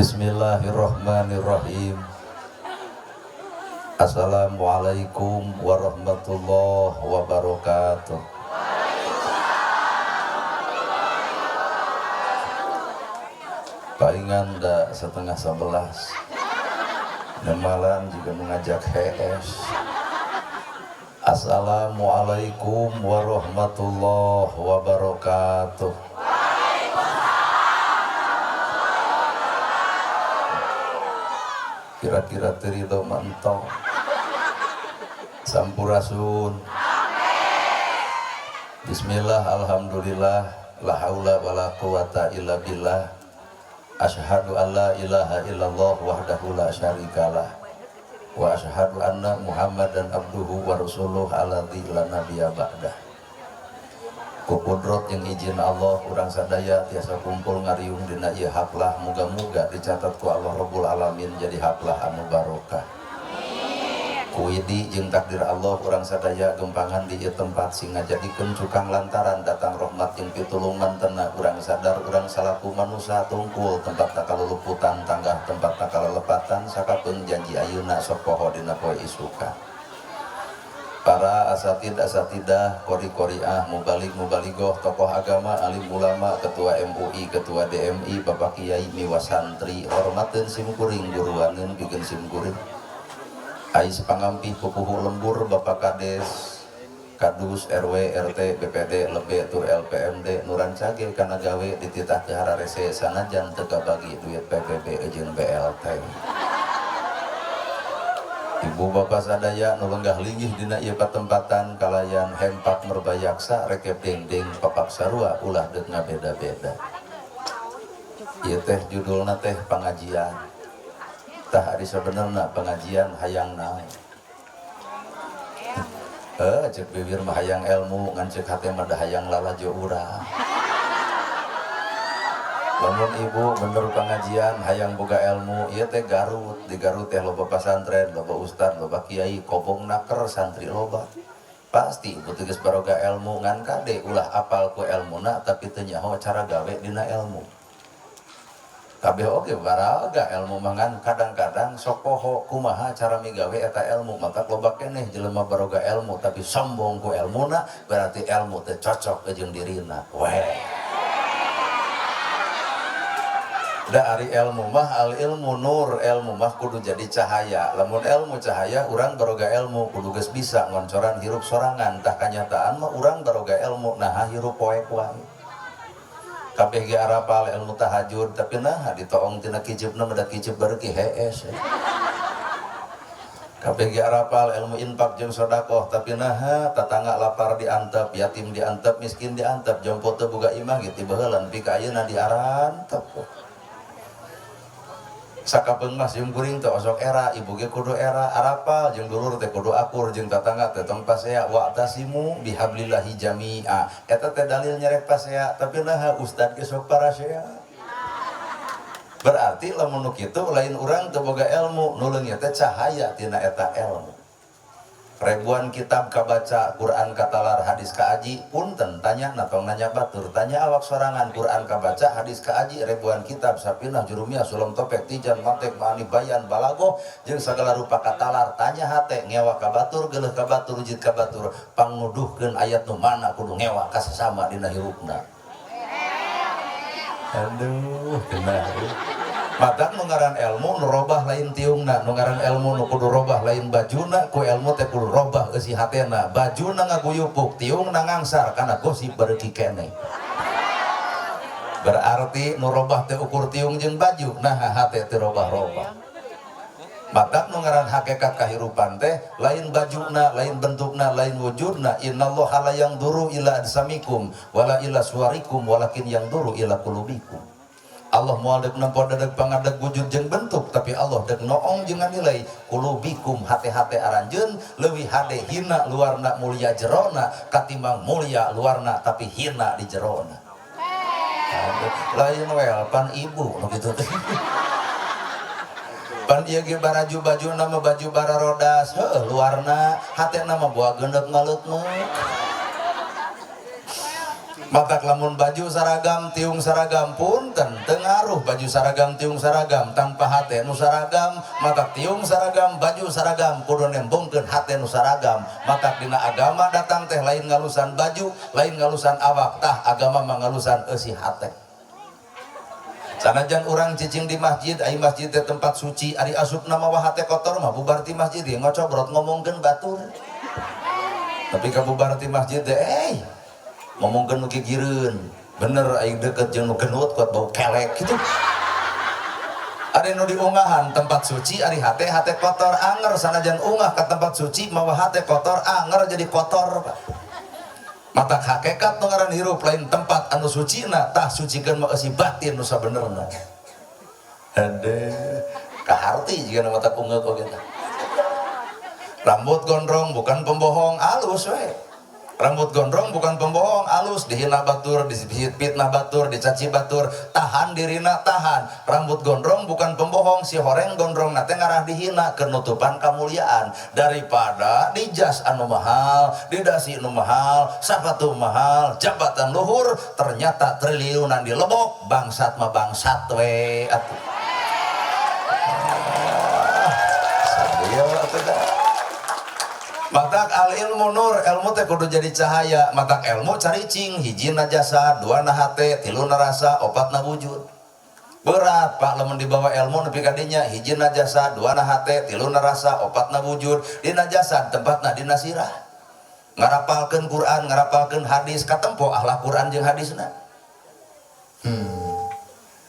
Bismillahirrahmanirrahim. Assalamualaikum warahmatullahi wabarakatuh. Palingan da 10:30 nemalan juga mengajak HS. Assalamualaikum warahmatullahi wabarakatuh. Kira-kira terido mantau. Sampurasun. Bismillah, alhamdulillah, la haula wala quwata illa billah. Asyhadu an la ilaha illallah wahdahu la syarikalah wa asyhadu anna Muhammadan abduhu wa rasuluh alladzi la nabiyya ba'dah. Ku kudrot yang izin Allah urang sadaya tiasa kumpul ngariung dina ieu haplah, muga-muga dicatat ku Allah Rabbul Alamin jadi haplah anu barokah. Ku widi jeung takdir Allah urang sadaya gempangan di ieu tempat sing ngajadikeun cukang lantaran datang rahmat jeung pitulungan tena urang sadar urang salaku manusia tungkul tempat takaluluputan tanggah tempat takalalepatan sakapeung janji ayeuna sok poho dina poe isukan. Para asatid asatidah, qori qoriah, mubalik mubaligoh, tokoh agama, alim ulama, ketua MUI, ketua DMI, bapak kiai, miwa santri, hormateun simkuring, guruaneun pikeun simkuring. Ais pangampih pupuhu lembur, bapak kades, kadus, RW, RT, BPD, lebe, tur LPMD, nuran cage kana gawe dititah ke hararese sanajan teu kabagi duit PBB jeung BLT. Ibu bapak sadaya nu lenggah linggih dina ieu patempatan kalayan hempak merbayaksa rekep dengdeng papak sarua ulah deuk ngabeda-beda. Ieu teh judulna teh pengajian. Tah ari sabenerna pengajian hayang naon? Ceuk bibir mah hayang ilmu ngan ceuk hate mah da hayang lalajo urang. Lamun ibu bener pengajian hayang boga ilmu ieu teh Garut, di Garut teh loba pasantren, loba ustad, loba kiai, kobong naker santri loba. Pasti ibu teh geus baroga ilmu ngan kade ulah apal ku elmuna tapi teu nyaho cara gawe dina ilmu. Kabeh oge baraga ilmu mah ngan kadang-kadang sok poho kumaha cara migawe eta ilmu, maka loba keneh jelema baroga ilmu tapi sombong ku elmuna berarti ilmu teh cocok jeung dirina. Weh. Da ari ilmu mah al ilmu nur, ilmu mah kudu jadi cahaya. Lamun ilmu cahaya urang baroga ilmu kudu geus bisa ngoncoran hirup sorangan. Tah kanyataan mah urang baroga ilmu naha hirup poek wae. Kabeh ge arapal ilmu tahajud tapi naha ditoong tina kijibna mah da kijib bareuki hees. Kabeh ge arapal ilmu infak jeung sedekah tapi naha tatangga lapar diantep, yatim diantep, miskin diantep, jompo teu boga imah ge tibeuheulan nepi ka ayeuna diarantep. Sakapeung mah jeung kuring teh osok era, ibu ge kudu era, arapal jeung dulur teh kudu akur jeung tatangga teh tong pasea wa'tasimu bihablillahi jami'a. Eta teh dalil nyerek pasea, tapi naha ustad ge sok parasea. Berarti lamun nu kitu lain urang teu boga ilmu, nu leungit teh cahaya tina eta ilmu. Ribuan kitab kabaca, Quran katalar, hadis kaaji, punten tanya na tong nanya batur, tanya awak sorangan, Quran kabaca, hadis kaaji, ribuan kitab, Sapinah, Jurumiyah, Sulam Topek, Tijan, Mantek, Ma'ani, Bayan, Balago, jeung sagala rupa katalar, tanya hate, ngewa ka batur, geuleuh ka batur, rujit ka batur, pangnuduhkeun ayat nu mana kudu ngewa ka sesama dina hirupna. Aduh, kena. Matak nu ngaran ilmu nu robah lain tiungna, nu ngaran ilmu nu kudu robah lain bajuna, ku ilmu teh kudu robah eusi hatena. Bajuna ngaguyupuk, tiungna ngangsar kana gosip bareuki keneh. Berarti nu robah teh ukur tiung jeung baju, nah hate teh robah-robah. Matak nu ngaran hakikat kahirupan teh lain bajuna, lain bentukna, lain wujudna. Innallaha la yanzuru ila ajsamikum wala ila suwarikum walakin yanzuru ila qulubikum. Allah moal deuk nempo dedeg pangadeg wujud jeung bentuk, tapi Allah deuk noong jeung nilai qulubikum hate-hate aranjeun leuwih hade hina luarna mulia jerona katimbang mulia luarna tapi hina di jerona. Lain welpan ibu nu kitu teh. Pan ieu ge baraju bajuna mah baju bararodas, heueuh luarna hatena mah boa geundeup ngaleutmeuk. Matak lamun baju saragam tiung saragam punten teu ngaruh baju saragam tiung saragam tanpa hate nu saragam. Matak tiung saragam baju saragam kudu nembongkeun hate nu saragam. Matak dina agama datang teh lain ngalusan baju, lain ngalusan awak, tah agama mah ngalusan eusi hate. Sanajan urang cicing di masjid, ai masjid teh tempat suci, ari asupna mawa hate kotor mah bubar ti masjid ge ngocobrot ngomongkeun batur. Tapi ka bubar ti masjid teh ngomongkeun nu gigireun, bener aing deket jeung nu genut kuat bau kelek gitu. Ari nu diungahan tempat suci, ari hate hate kotor anger sanajan ungah ka tempat suci mawa hate kotor anger jadi kotor, Pak. Matak hakikat nu ngaran hirup lain tempat anu sucina, tah sucikeun mah eusi batin nu sabenerna. Hade kaharti jiga mata ungeuk oge tah. Rambut gondrong bukan pembohong, alus we. Rambut gondrong bukan pembohong, alus dihina batur, difitnah batur, dicaci batur, tahan dirina tahan. Rambut gondrong bukan pembohong, si horeng gondrong nate ngarah dihina kenutupan kemuliaan daripada di jas anu mahal, di dasi anu mahal, sepatu mahal, jabatan luhur, ternyata triliunan dilebok, bangsat mah bangsat we atuh. Sedih atuh dah. Matak al ilmu nur, ilmu teh kudu jadi cahaya. Matak ilmu caricing, hiji na jasa, dua na hate, tilu na rasa, opat na wujud. Berat Pak lamun dibawa ilmu nepi ka dinya, hiji na jasa, dua na hate, tilu na rasa, opat na wujud. Dina jasad tempatna dina sirah. Ngarapalkeun Quran, ngarapalkeun hadis, katempo akhlak Quran jeung hadisna.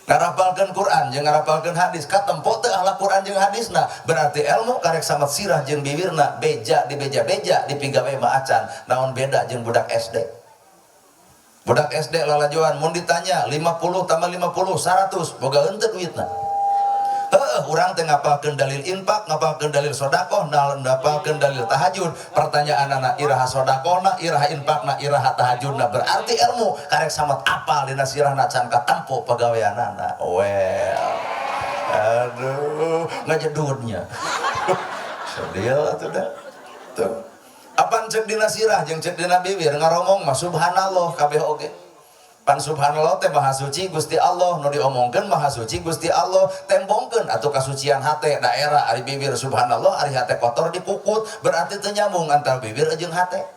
Ngarapalkeun Quran jeung ngarapalkeun hadis, katempo teu akhlak Quran jeung hadisna. Berarti ilmu karek samet sirah jeung bibirna, beja di beja-beja dipigawe mah acan. Naon beda jeung budak SD? Budak SD lalajoan mun ditanya 50 tambah 50 100, boga henteu duitna. Heuh, urang teh ngapalkeun dalil infak, ngapalkeun dalil sedekah, ngapalkeun dalil tahajud. Pertanyaanana iraha sedekahna, iraha infakna, iraha tahajudna. Berarti ilmu karek samet apal dina sirahna can katempo pagaweanana. Well. Aduh, ngajedudnya. Sedih atuh dah. Tuh. Apan cek dina sirah jeung cek dina bibir ngaromong mah subhanallah kabeh oge. Pan subhanallah teh maha suci Gusti Allah, nu diomongkeun maha suci Gusti Allah, tembongkeun atuh kasucian hate daerah ari bibir subhanallah ari hate kotor dikukut, berarti teu nyambung antara bibir jeung hate.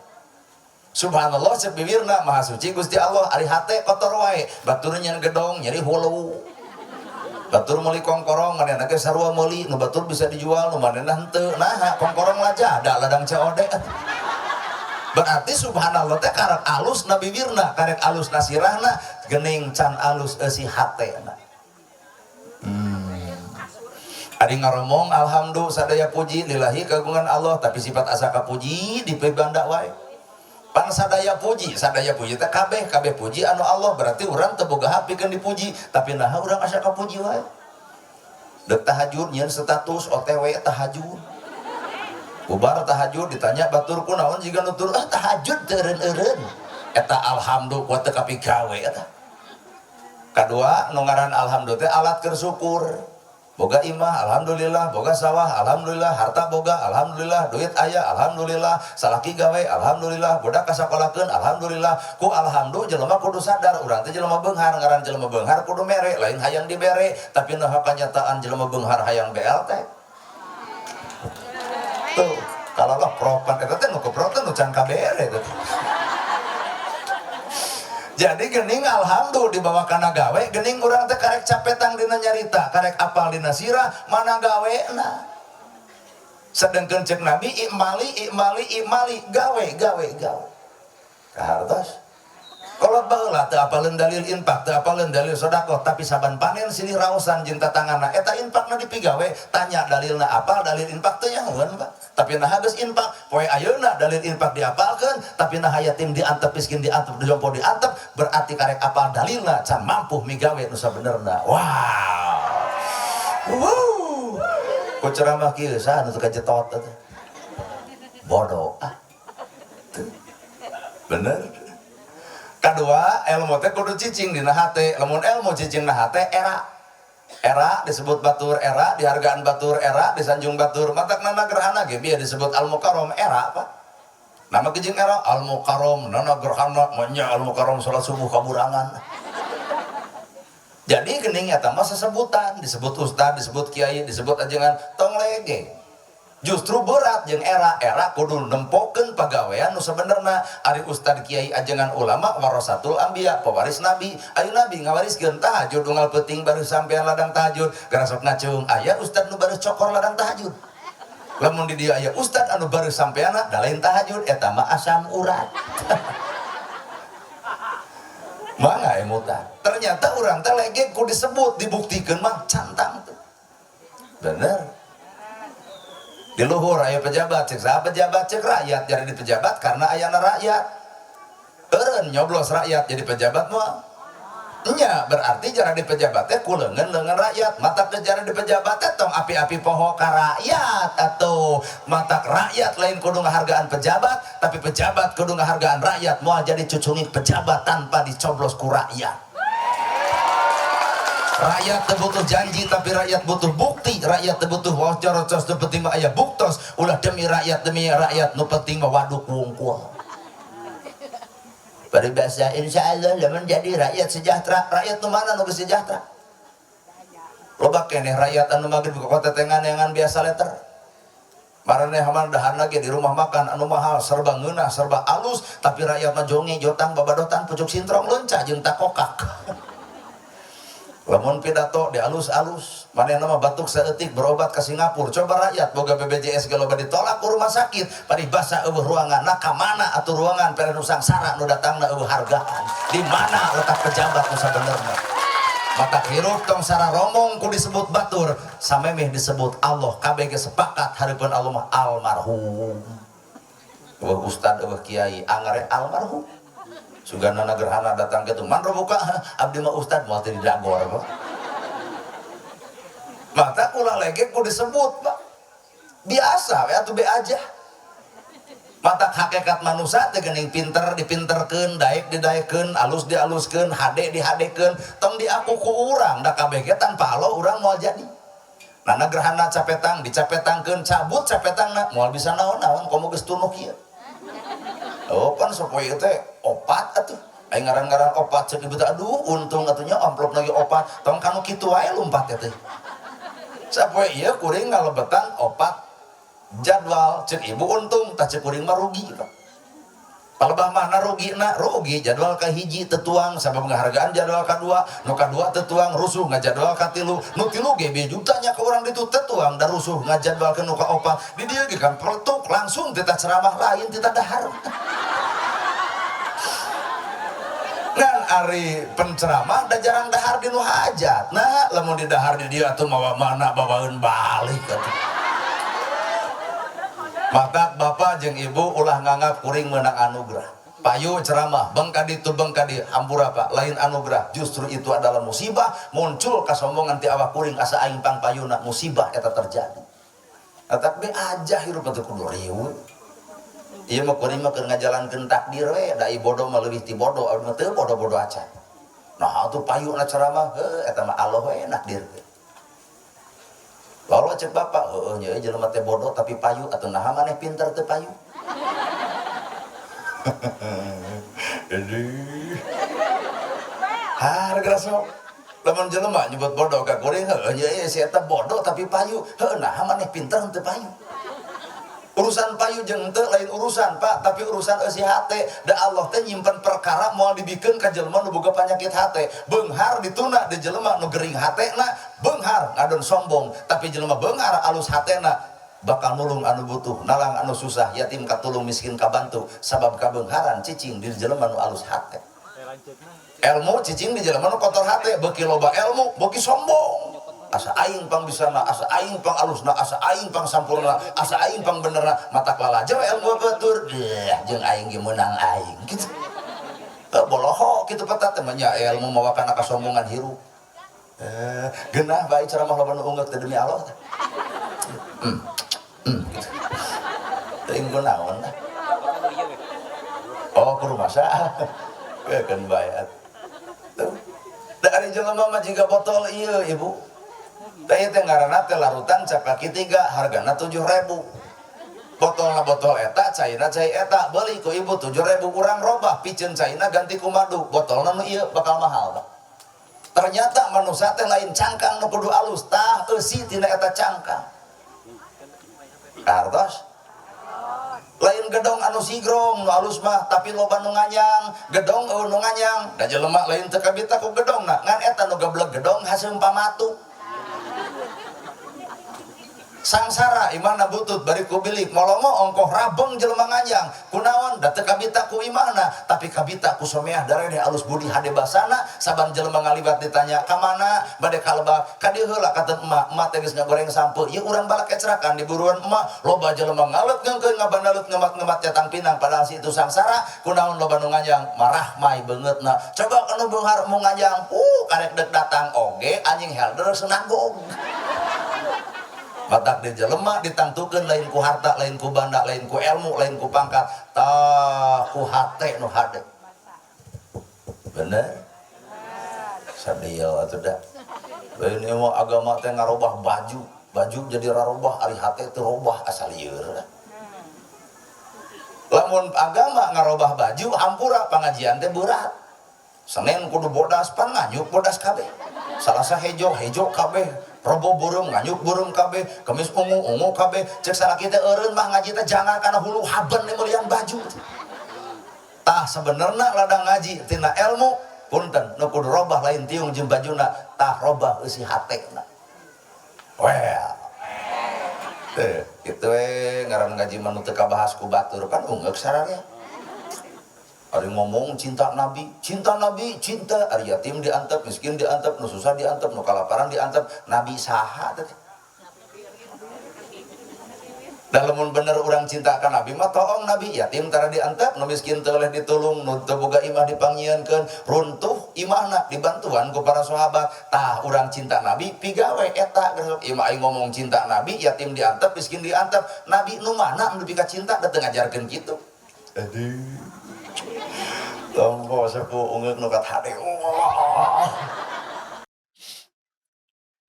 Subhanallah cek bibirna maha suci Gusti Allah, ari hate kotor wae, batur nyen gedong nyeri hulu. Batur meuli kongkorong manehna ge sarua meuli, nu batur bisa dijual, nu manehna henteu. Naha kongkorong lajada ladang COD. Berarti subhanallah teh karek alus na bibirna, karek alus na sirahna, gening can alus eusi hatena. Ari ngaromong alhamdulillah sadaya puji lillahi kagungan Allah, tapi sifat asa kapuji dipibanda wae. Pan sadaya puji teh kabeh kabeh puji anu Allah, berarti urang teu boga hak pikeun dipuji, tapi naha urang asa kapuji wae. Deuk tahajud nyeun status OTW tahajud. Bubar tahajud ditanya batur kunaon jiga nutur ah tahajud teu eureun-eureun. Eta alhamdulillah kuat teu kapigawe eta. Kadua nu ngaran alhamdulillah teh alat keur syukur. Boga imah alhamdulillah, boga sawah alhamdulillah, harta boga alhamdulillah, duit aya alhamdulillah, salaki gawe alhamdulillah, budak kasakolakeun alhamdulillah. Ku alhamdulillah jelema kudu sadar urang teh jelema beunghar, ngaran jelema beunghar kudu mere, lain hayang dibere, tapi nah kanyataan jelema beunghar hayang BLT. Tuh, kalau lah propan eta teh nu keprot teh nu can kabere teh. Jadi gening alhamdulillah dibawa kana gawe, gening urang teh karek capetang dina nyarita, karek apal dina sirah, mana gawena. Sedengkeun cek Nabi ikmali ikmali ikmali gawe gawe gawe. Kahartos. Kalau baheula teu apaleun dalil infak, teu apaleun dalil sedekah, tapi saban panen silih raosan jeung tatangana, eta infakna dipigawe, tanya dalilna apal, dalil infak teu nyahoeun, Pak. Tapi nah geus infak, poe ayeuna dalil infak diapalkeun, tapi nah yatim diantep, miskin diantep, jompo diantep, berarti karek apal dalilna can mampu migawe nu sabenerna. Wow. Wuh. Ku ceramah kieu saha nu teu kajetot teh. Bodoh ah. Tuh. Bener. Kedua, ilmu teh kudu cicing dina hate. Lamun ilmu cicing na hate era. Era disebut batur era, dihargaan batur era, disanjung batur. Matak nana gerhana ge bieu disebut al mukarram era, Pak. Nama jeung era Al Mukarram, nana gerhana, manya Al Mukarram salat subuh kaburangan. Jadi geuning eta mah sesebutan, disebut ustad, disebut kiai, disebut ajengan, tong lege. Justru berat jeung era, era kudu nempokeun pagawean nu sabenerna. Ari ustad, kiai, ajengan, ulama warasatul anbiya, pewaris nabi. Ayo nabi ngawariskeun tahajud unggal peuting baru sampean ladang tahajud, gara sok ngacung aya ustad nu baru cokor ladang tahajud. Lamun di dieu aya ustad anu baru sampeanna da lain tahajud eta mah asam urat. Mangga emutan. Ternyata urang teh lege ku disebut, dibuktikeun mah cantang tuh. Bener. Di luhur aya pejabat, cek saha pejabat, cek rakyat jadi di pejabat karena ayana rakyat. Eureun nyoblos rakyat jadi pejabat mah. Nya berarti jarang di pejabat teh ku leungeun-leungeun rakyat. Mata kejaran di pejabat teh tong api-api poho ka rakyat atau mata rakyat lain kudu ngahargaan pejabat, tapi pejabat kudu ngahargaan rakyat. Moal jadi cucungik pejabat tanpa dicoblos ku rakyat. Rakyat teu butuh janji tapi rakyat butuh bukti. Rakyat teu butuh wajar, nu penting mah aya buktos. Ulah demi rakyat, demi rakyat, nu penting mah waduk wungkul. Paribasa insya Allah lamun jadi rakyat sejahtera. Rakyat nu mana nu geus sejahtera? Loba keneh rakyat anu magrib ka kota tengan biasa letter. Maraneh mah dahar lagi di rumah makan anu mahal, serba ngeunah, serba alus, tapi rakyat mah jonge jotang babadotan pucuk sintrong leunca jeung takokak. Lamun pidato di alus-alus, manehna mah batuk saeutik berobat ke Singapura. Coba rakyat boga BPJS ge loba ditolak ku rumah sakit, paribasa eueuh ruangan. Nah ka mana atuh ruangan pere nu sangsara nu datangna eueuh hargaan. Di mana letak pejabat nu sabenerna? Mata hirup tong sararomong ku disebut batur, samemeh disebut Allah kabeh ge sepakat hareupeun Allah mah almarhum. Eueuh ustad, eueuh kiai, angare almarhum. Sugana gerhana datang gitu, man buka abdi mah ustad moal teu didagor kok. Mata ulah lege ku disebut, Pak. Biasa we atuh be aja. Mata hakikat manusia teh geuning pinter dipinterkeun, daek didaekeun, alus dialuskeun, hade dihadekeun, tong diaku ku urang, da kabeh ge tanpa Allah urang moal jadi. Nana gerhana capetang, dicapetangkeun, cabut capetangna, moal bisa naon-naon komo geus tunuh kieu. Oh pan sapoe teh opat atuh. Aing ngaran-ngaran opat cek ibu teh aduh untung atunya amplop lagi opat. Tong kanu kitu wae lumpat teh. Sapoe ieu kuring ngalebetan opat jadwal cek ibu untung tah cek kuring mah rugi Pak. Palebah mana rugi na rugi jadwal ka hiji tetuang sabab ngahargaan jadwal kadua, nu kadua tetuang rusuh ngajadwal ka tilu, nu tilu ge bieu jutanya ke urang ditu tetuang da rusuh ngajadwal ke nu ka opat. Di dieu ge kan peletuk langsung tita ceramah lain tita dahar. Ngan ari penceramah da jarang dahar di nu hajat. Nah, lamun di dahar di dieu atuh mawa mana bawaeun balik atuh. Maka bapak jeung ibu ulah nganggap kuring menang anugerah. Payu ceramah, bengka ditu bengka di hampura Pak, lain anugerah. Justru itu adalah musibah, muncul kasombongan ti awak kuring asa aing pang payuna musibah eta terjadi. Tapi be aja hirup teh kudu riweuh. Ieu mah kuring mah keur ngajalankeun takdir we, da bodoh mah leuwih ti bodoh, abdi mah teu bodoh-bodoh acan. Nah atuh payuna ceramah, heuh eta mah Allah we nakdirkeun. Lalu cek bapak, heueuh nya jelema teh bodoh tapi payu atuh naha maneh pinter teu payu. Aduh. Harga sok. Lamun jelema nyebut bodoh ka kuring, heueuh nya si eta bodoh tapi payu, heueuh naha maneh pinter teu payu. Urusan payu jeung teu lain urusan Pak, tapi urusan eusi hate. Da Allah teh nyimpen perkara moal dibikeun ka jelema nu boga panyakit hate. Beunghar dituna di jelema nu gering hatena, beunghar ngadon sombong, tapi jelema beunghar alus hatena bakal nulung anu butuh, nalang anu susah, yatim katulung, miskin kabantu, sabab kabeungharan cicing di jelema nu alus hate. Ilmu cicing di jelema nu kotor hate, beuki loba ilmu, beuki sombong. Asa aing pang bisana, asa aing pang alusna, asa aing pang sampurna, asa aing pang benerna, mata lalajo ilmu batur, deh jeung aing ge meunang aing gitu. Boloho kitu peta teh mah nya ilmu mawa kana kasombongan hirup. Geunah bae ceramah loba nu ungeuk teh demi Allah teh. Gitu. Teuing kunaon tah. Oh, kudu masa. Keun bae atuh. Da ari jelema mah jiga botol ieu ibu. Teh teh ngaranna teh larutan cap kaki 3, hargana 7.000. Botolna botol eta, caina cai eta, beli ku ibu 7.000 urang robah, piceun caina ganti ku madu, botolna nu ieu bakal mahal Pak. Ternyata manusia teh lain cangkang nu kudu alus, tah eusi tina eta cangkang. Kartos? Lain gedong anu sigrong nu alus mah, tapi loba nu nganyang, gedong eueuh nu nganyang, da jelema lain teu kabita ku gedongna, ngan eta nu gebleg gedong haseum pamatu. Sangsara imahna butut bari ku bilik molomo ongkoh rabeng jelema nganyang kunaon da teu kabita ku imahna tapi kabita ku someah daredeh alus budi hade basana saban jelema ngaliwat ditanya ka mana bade kalebak ka dieu heula katen emak emak teh geus ngagoreng sampeu ieu urang balak ecrakan di buruan emak loba jelema ngalet ngeungkeun ngabandalut ngemat-ngemat catang pinang padahal si itu sangsara kunaon loba nu nganyang marahmai beungeutna coba kanu beunghar mu nganyang karek deuk datang oge anjing helder senagog. Batak di jelema ditangtukeun lain ku harta, lain ku banda, lain ku ilmu, lain ku pangkat, tah ku hate nu hade. Bener? Sadil atuh da. Lain ieu mah agama teh ngarobah baju, baju jadi rarobah, ari hate teu robah asal lieur. Lamun agama ngarobah baju, hampura pangajian teh berat. Senin kudu bodas, pan nganyuk bodas kabeh. Salasa hejo, hejo kabeh. Robo burung nganyuk burung kabeh, Kemis ungu ungu kabeh, cek salaki teh eureun mah ngaji teh jangan kana hulu haben meulieun baju. Tah sebenarna ladang ngaji tina ilmu punten nu kudu robah lain tiung jeung bajuna, tah robah eusi hatena. Well. Teh kitu we ngaran ngaji mah nu teu kabahas ku batur pan ungeuk sararea. Ari ngomong cinta Nabi, cinta Nabi, cinta ari yatim diantep, miskin diantep, nu susah diantep, nu kalaparan diantep, Nabi saha teh? Da lamun bener urang cinta ka Nabi mah toong Nabi, yatim tara diantep, nu miskin teu oleh ditulung, nu teu boga imah dipangnyieunkeun, runtuh imahna dibantuan ku para sahabat. Tah urang cinta Nabi pigawe eta geus imah aing ngomong cinta Nabi, yatim diantep, miskin diantep, Nabi nu mana nu dipika cinta da teu ngajarkeun kitu. Aduh. Tompo sepuh ungeuk nu kat hade.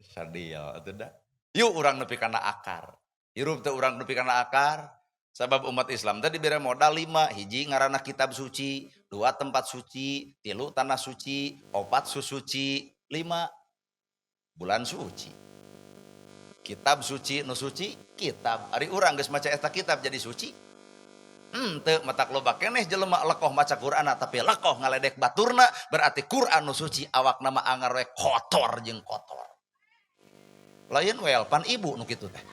Sadil atuh da. Yuk urang nepi kana akar. Hirup teh urang nepi kana akar. Sabab umat Islam teh dibere modal 5, hiji ngaranna kitab suci, 2 tempat suci, 3 tanah suci, 4 susuci, 5 bulan suci. Kitab suci nu suci kitab. Ari urang geus maca eta kitab jadi suci. Teu matak loba keneh jelema lekoh maca Qur'ana tapi lekoh ngaledek baturna berarti Qur'an nu suci awakna mah angar we kotor jeung kotor. Lain wel pan ibu nu kitu teh.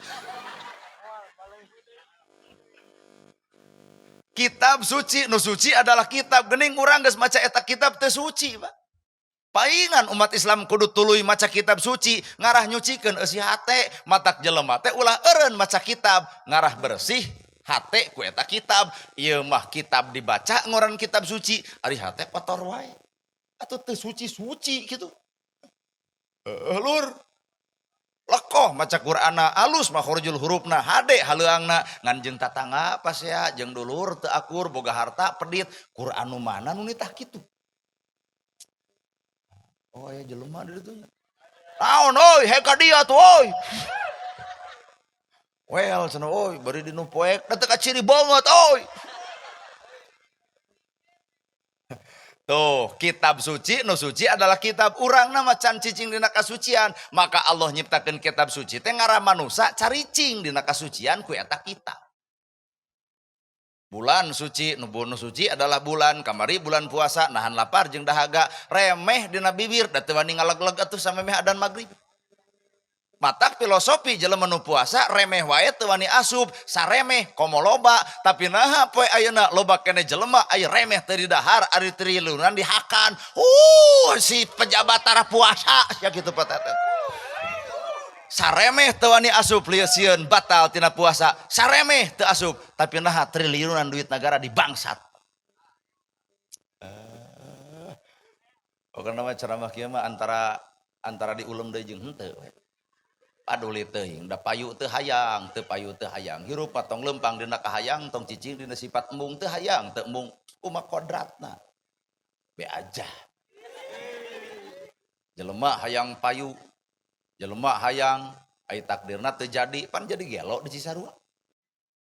Kitab suci nu suci adalah kitab geuning urang geus maca eta kitab teu suci, Pak. Paingan umat Islam kudu tuluy maca kitab suci ngarah nyucikeun eusi hate matak jelema teh ulah eureun maca kitab ngarah bersih hate ku eta kitab. Ieu mah kitab dibaca ngoran kitab suci ari hate kotor wae atuh teu suci-suci kitu. Lur lekoh maca Qur'ana alus makhrajul hurufna hade haleuangna ngan jeung tatangga pasea jeung dulur teu akur boga harta pedit Qur'an nu mana nu nitah kitu. Oh aya jelema di ditu nya. Naon euy hek ka dia tuh euy. Well cenah euy bari dinu poek da teu kaciri banget euy. Tuh, kitab suci nu suci adalah kitab urang nama can cicing dina kasucian, maka Allah nyiptakeun kitab suci teh ngarah manusa caricing dina kasucian ku eta kitab. Bulan suci nu suci adalah bulan kamari bulan puasa nahan lapar jeung dahaga remeh dina bibir da teu wani ngaleg-leg atuh samemeh adan magrib. Matak filosofi jelema nu puasa remeh wae teu wani asup saremeh komo loba tapi naha poe ayeuna loba keneh jelema aya remeh teu didahar ari triliunan dihakan. Si pejabat tara puasa sia kitu patet. Saremeh teu wani asup lieu sieun batal tina puasa saremeh teu asup tapi naha triliunan duit negara dibangsat. Pokona mah ceramah kieu mah antara diulem deui jeung henteu we. Paduli teuing da payu teu hayang, teu payu teu hayang. Hirup mah tong leumpang dina kahayang, tong cicing dina sifat embung teu hayang, teu embung kumaha kodratna. Be aja. Jelema hayang payu, jelema hayang ai takdirna teu jadi, pan jadi gelo di Cisarua.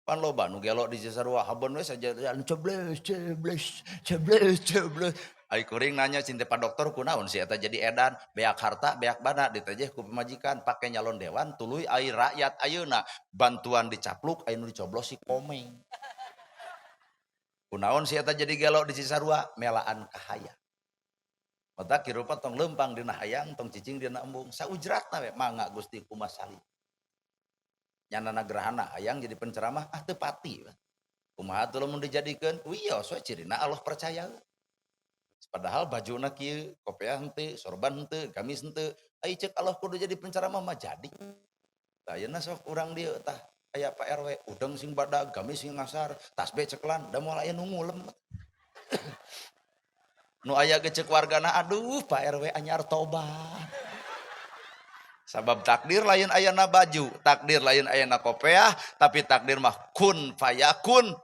Pan loba nu gelo di Cisarua haben we saja cebles cebles cebles cebles. Ai kuring nanya cinta Pak Dokter, kunaon si eta jadi edan, beak harta beak bana, ditejeh ku pamajikan pake nyalon dewan, tuluy ai rakyat ayeuna bantuan dicapluk, aya nu dicoblos si Komeng. Kunaon si eta jadi gelo di Cisarua? Melaan kahayang. Mata kirupa tong lempang dina hayang, tong cicing dina embung, saujratna we mangga Gusti kumasali. Nyanana gerhana hayang jadi penceramah, ah teu pati. Kumaha atuh lamun dijadikeun? Wios we cirina Allah percaya. Padahal bajuna kieu, kopiah henteu, sorban henteu, gamis henteu. Ai ceuk Allah kudu jadi penceramah mah jadi. Tah ayeuna sok urang dieu tah aya Pak RW, udeng sing badag, gamis sing ngasar, tasbih ceklan, da moal aya nu ngulem. Nu aya ge ceuk wargana, aduh Pak RW anyar tobat. Sabab takdir lain ayana baju, takdir lain ayana kopiah, tapi takdir mah kun fayakun.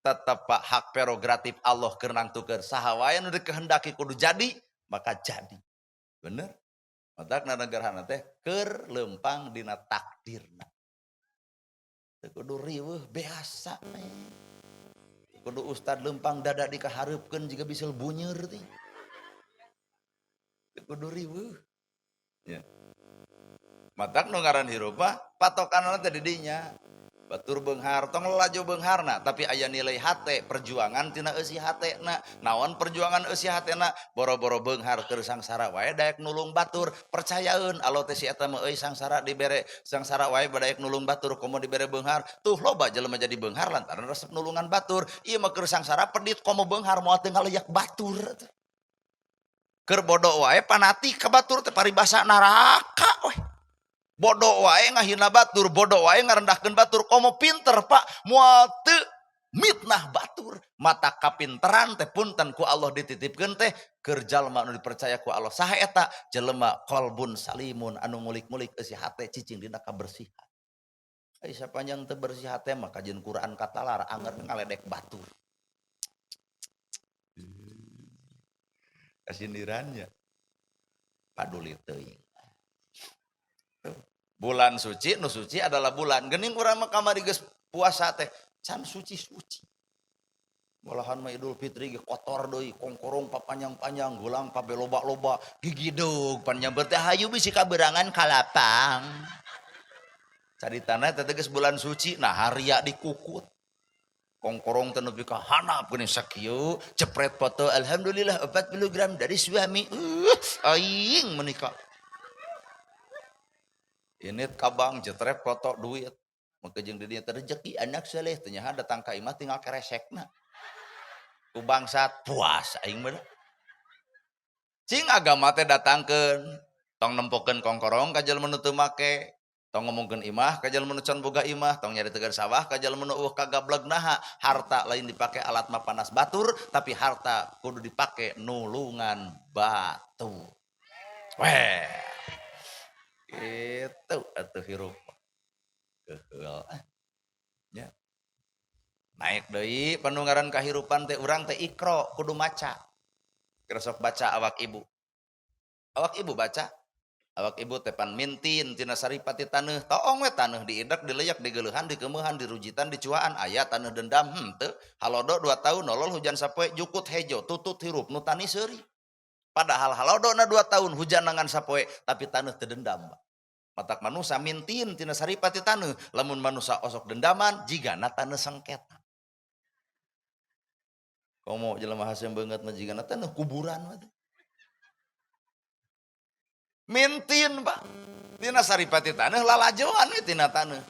Tetep Pak hak prerogatif Allah keur nangtukeun saha wae nu dikehendaki kudu jadi, maka jadi. Bener? Matakna negarana teh keur lempang dina takdirna. Teu kudu riweuh biasa we. Kudu ustad lempang dada dikahareupkeun jiga bisul bunyeur teh. Teu kudu riweuh. Ya. Matak nu ngaran hirup mah patokanna teh di dinya. Batur beunghar tong lalajo beungharna, tapi aya nilai hate, perjuangan tina eusi hatena. Naon perjuangan eusi hatena? Boro-boro beunghar keur sangsara wae daek nulung batur. Percayaeun Allah teh si eta mah euy sangsara dibere, sangsara wae badaek nulung batur komo dibere beunghar. Tuh loba jelema jadi beunghar lantaran resep nulungan batur. Ieu mah keur sangsara pedit komo beunghar moal teu ngaleyak batur. Keur bodoh wae fanatik ka batur teh paribasa neraka weh. Bodoh wae ngahina batur, bodoh wae ngarendahkeun batur, komo pinter Pak, moal teu mitnah batur. Mata kapinteran teh punten ku Allah dititipkeun teh keur jalma anu dipercaya ku Allah. Saha eta? Jelema qalbun salimun anu ngulik-ngulik eusi hate cicing dina kabersihan. Ai sapanjang teu bersih hate mah kajeun Quran katalar anger ngaledek batur. Kasindirannya paduli teuing. Bulan suci, nu suci adalah bulan. Geuning urang mah kamari geus puasa teh can suci-suci. Malahan mah Idul Fitri ge kotor deui, kongkorong papanjang-panjang, gulang pabeloba-loba, gigidug pan nyamber teh hayu bisi kaberangan kalapang. Caritana teh geus bulan suci, nah haria dikukut. Kongkorong teh nepi ka handap geuning sakieu, cepret foto alhamdulillah 40 gram dari suami. Aing menikah. Ini kabang jetrep foto duit. Maka jeung di dieu teh rezeki anak saleh teh nyaha datang ka imah tinggal keresekna. Ku bangsat puas aing mah. Cing agama teh datangkeun, tong nempokeun kongkorong ka jelema nu teu make, tong ngomongkeun imah ka jelema nu can boga imah, tong nyaritakeun sawah ka jelema nu eueuh kagableg naha. Harta lain dipake alat mapanas batur, tapi harta kudu dipake nulungan batur. Weh. Gitu atuh hirup. Keheul. Ya. Naik deui panungaran kahirupan teh urang teh ikro kudu maca. Keur sok baca awak ibu. Awak ibu baca. Awak ibu teh pan mintin tina saripati taneuh. Toong we taneuh diidek, dileyak, digeuleuhan, dikeumehan, dirujitan, dicuaan, aya taneuh dendam henteu. Halodo 2 tahun nolol hujan sapoe jukut hejo tutut hirup nu tani seuri. Padahal halodo na 2 tahun hujan nangan sapoe tapi taneuh teu dendam. Matak manusa mintin tina saripati taneuh, lamun manusa osok dendaman jigana taneuh sengketa. Komo jelema hasem beungeut mah jigana taneuh kuburan mah teh. Mintin Pak tina saripati taneuh lalajoan we tina taneuh.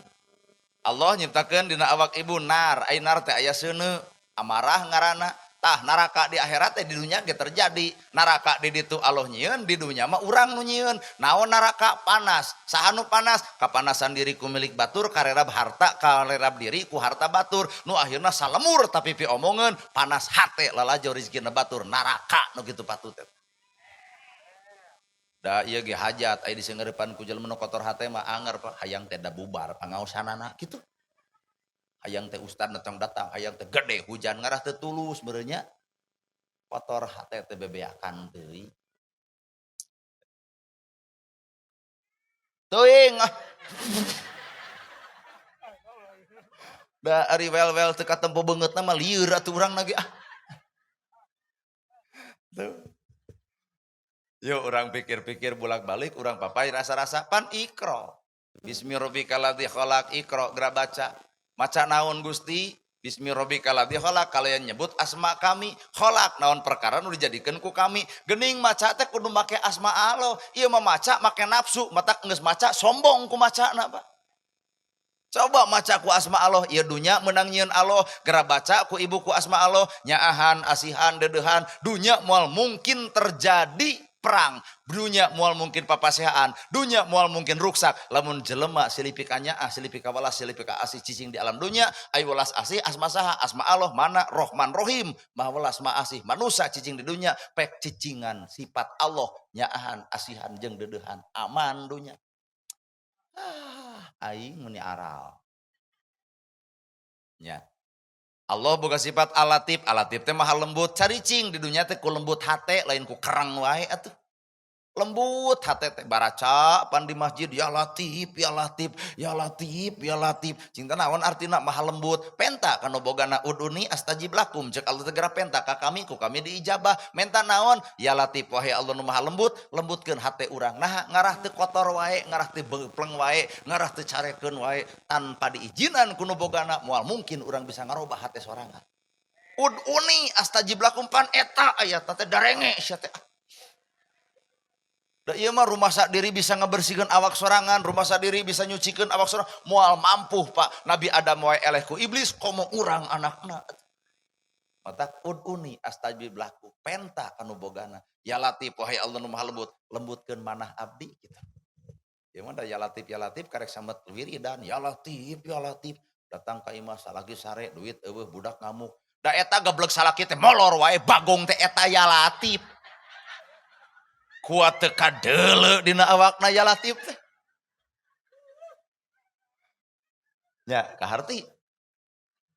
Allah nyiptakeun dina awak ibu nar, ai nar teh aya seuneu, amarah ngaranna. Tah neraka di akhirat teh di dunya ge terjadi. Neraka di ditu Allah nyieun, di dunya mah urang nu nyieun. Naon neraka? Panas. Saha nu panas? Kapanasan diri ku milik batur, karerab harta, karerab diri ku harta batur. Nu akhirna salemur tapi pi omongeun panas hate lalajo rezekina batur, neraka nu kitu patut teh. Da ieu ge hajat aya disengeurepan ku jelema nu kotor hate mah anger Pak, hayang teh da bubar pangaosanana kitu. Hayang teh ustad datang datang, hayang teh gede hujan ngarah teu tulus meureunnya. Kotor hate teh bebeakan teuing. Teuing ah. Da ari wel-wel teu katempo beungeutna mah lieur atuh urang lagi ah. Tuh. Yuk urang pikir-pikir bolak-balik, urang papai rasa-rasa pan ikro. Bismi rabbikal ladzi khalaq, ikro geura baca. Maca naon Gusti? Bismi rabbikal ladzi khalaq, kalian nyebut asma kami. Khalaq naon perkara nu dijadikeun ku kami. Geuning maca teh kudu make asma Allah. Ieu mah maca make nafsu, matak geus maca sombong ku macana, Pak. Coba maca ku asma Allah, ieu dunya meunang nyieun Allah, geura baca ku ibu ku asma Allah, nyaahan, asihan, deudeuhan, dunya moal mungkin terjadi perang, dunya moal mungkin papasehaan, dunya moal mungkin ruksak. Lamun jelema silih pika nyaah, silih pika welas, silih pika asih cicing di alam dunya, ayo welas asih asma saha, asma Allah mana Rohman Rohim, maha welas maha asih. Manusa cicing di dunya pek cicingan sifat Allah, nyaahan, asihan jeung deudeuhan, aman dunya. Ah, aing meni aral. Nya. Allah boga sifat alatif, alatif teh maha lembut, caricing di dunya teh ku lembut hate lain ku kerang wae atuh. Lembut hate teh baraca pan di masjid ya latif, ya latif, ya latif, ya latif. Cinta naon artina maha lembut? Penta kanu bogana uduni astajib lakum, cek Allah teh geura penta ka kami ku kami diijabah. Menta naon? Ya latif, wahai Allah nu maha lembut, lembutkeun hate urang. Nah, ngarah teu kotor wae, ngarah teu beupleng wae, ngarah teu carekeun wae, tanpa diizinan ku nu bogana moal mungkin urang bisa ngarobah hate sorangan. Uduni astajib lakum pan eta ayat teh darenge sia teh. Da ieu mah rumah diri bisa ngebersihkan awak sorangan, rumah diri bisa nyucikeun awak sorangan, moal mampu Pak. Nabi Adam wae eleh ku iblis, komo urang anakna. Matak uduni astajib lakum, penta kanu bogana. Ya latif, wahai Allah nu maha lembut, lembutkeun manah abdi kitu. Ieu mah da ya latif karek samet wiridan, ya latif, ya latif. Datang ka imah salaki sare, duit eueuh, budak ngamuk. Da eta geblek salaki teh molor wae, bagong teh eta ya latif. Kuat teu kadeuleu dina awakna ya latif teh. Ya, kaharti.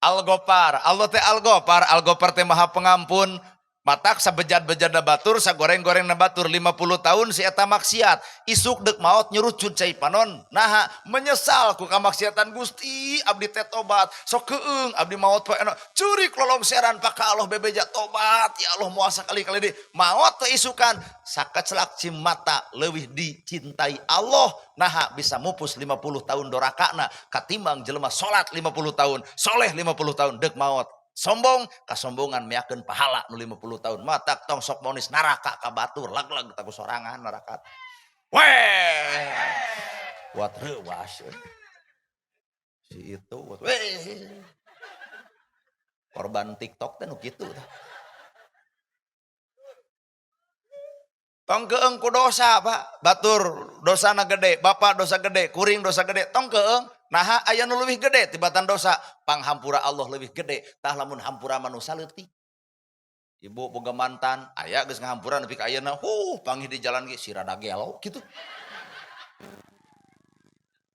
Al-Ghaffar, Allah teh Al-Ghaffar, Al-Ghaffar teh maha pengampun. Matak sabejad-bejadna batur, sagoreng-gorengna batur, 50 tahun si eta maksiat. Isuk deuk maot nyurucut cai panon. Naha menyesal ku kamaksiatan Gusti, abdi teh tobat. Sok keung abdi maot poe eno. Curik lolongseran paka Allah bebeja tobat. Ya Allah moal sakali-kali deui. Maot teh isukan sakacelak cim mata leuwih dicintai Allah. Naha bisa mupus 50 tahun dorakana katimbang jelema salat 50 tahun, soleh 50 tahun deuk maot. Sombong, kasombongan miakeun pahala nu 50 tahun. Matak tong sok monis neraka ka batur, lag-lag taku sorangan neraka. Weh. Kuat reuwas. Si itu weh. Korban TikTok teh nu kitu tah. Tong keung ku dosa, Pak. Batur dosana gede, bapak dosa gede, kuring dosa gede, tong keung. Naha aya nu leuwih gede tibatan dosa, panghampura Allah leuwih gede, tah lamun hampura manusa leutik. Ibu boga mantan, aya geus ngahampura nepi ka ayeuna, huh, panggih di jalan ge si rada gelo kitu.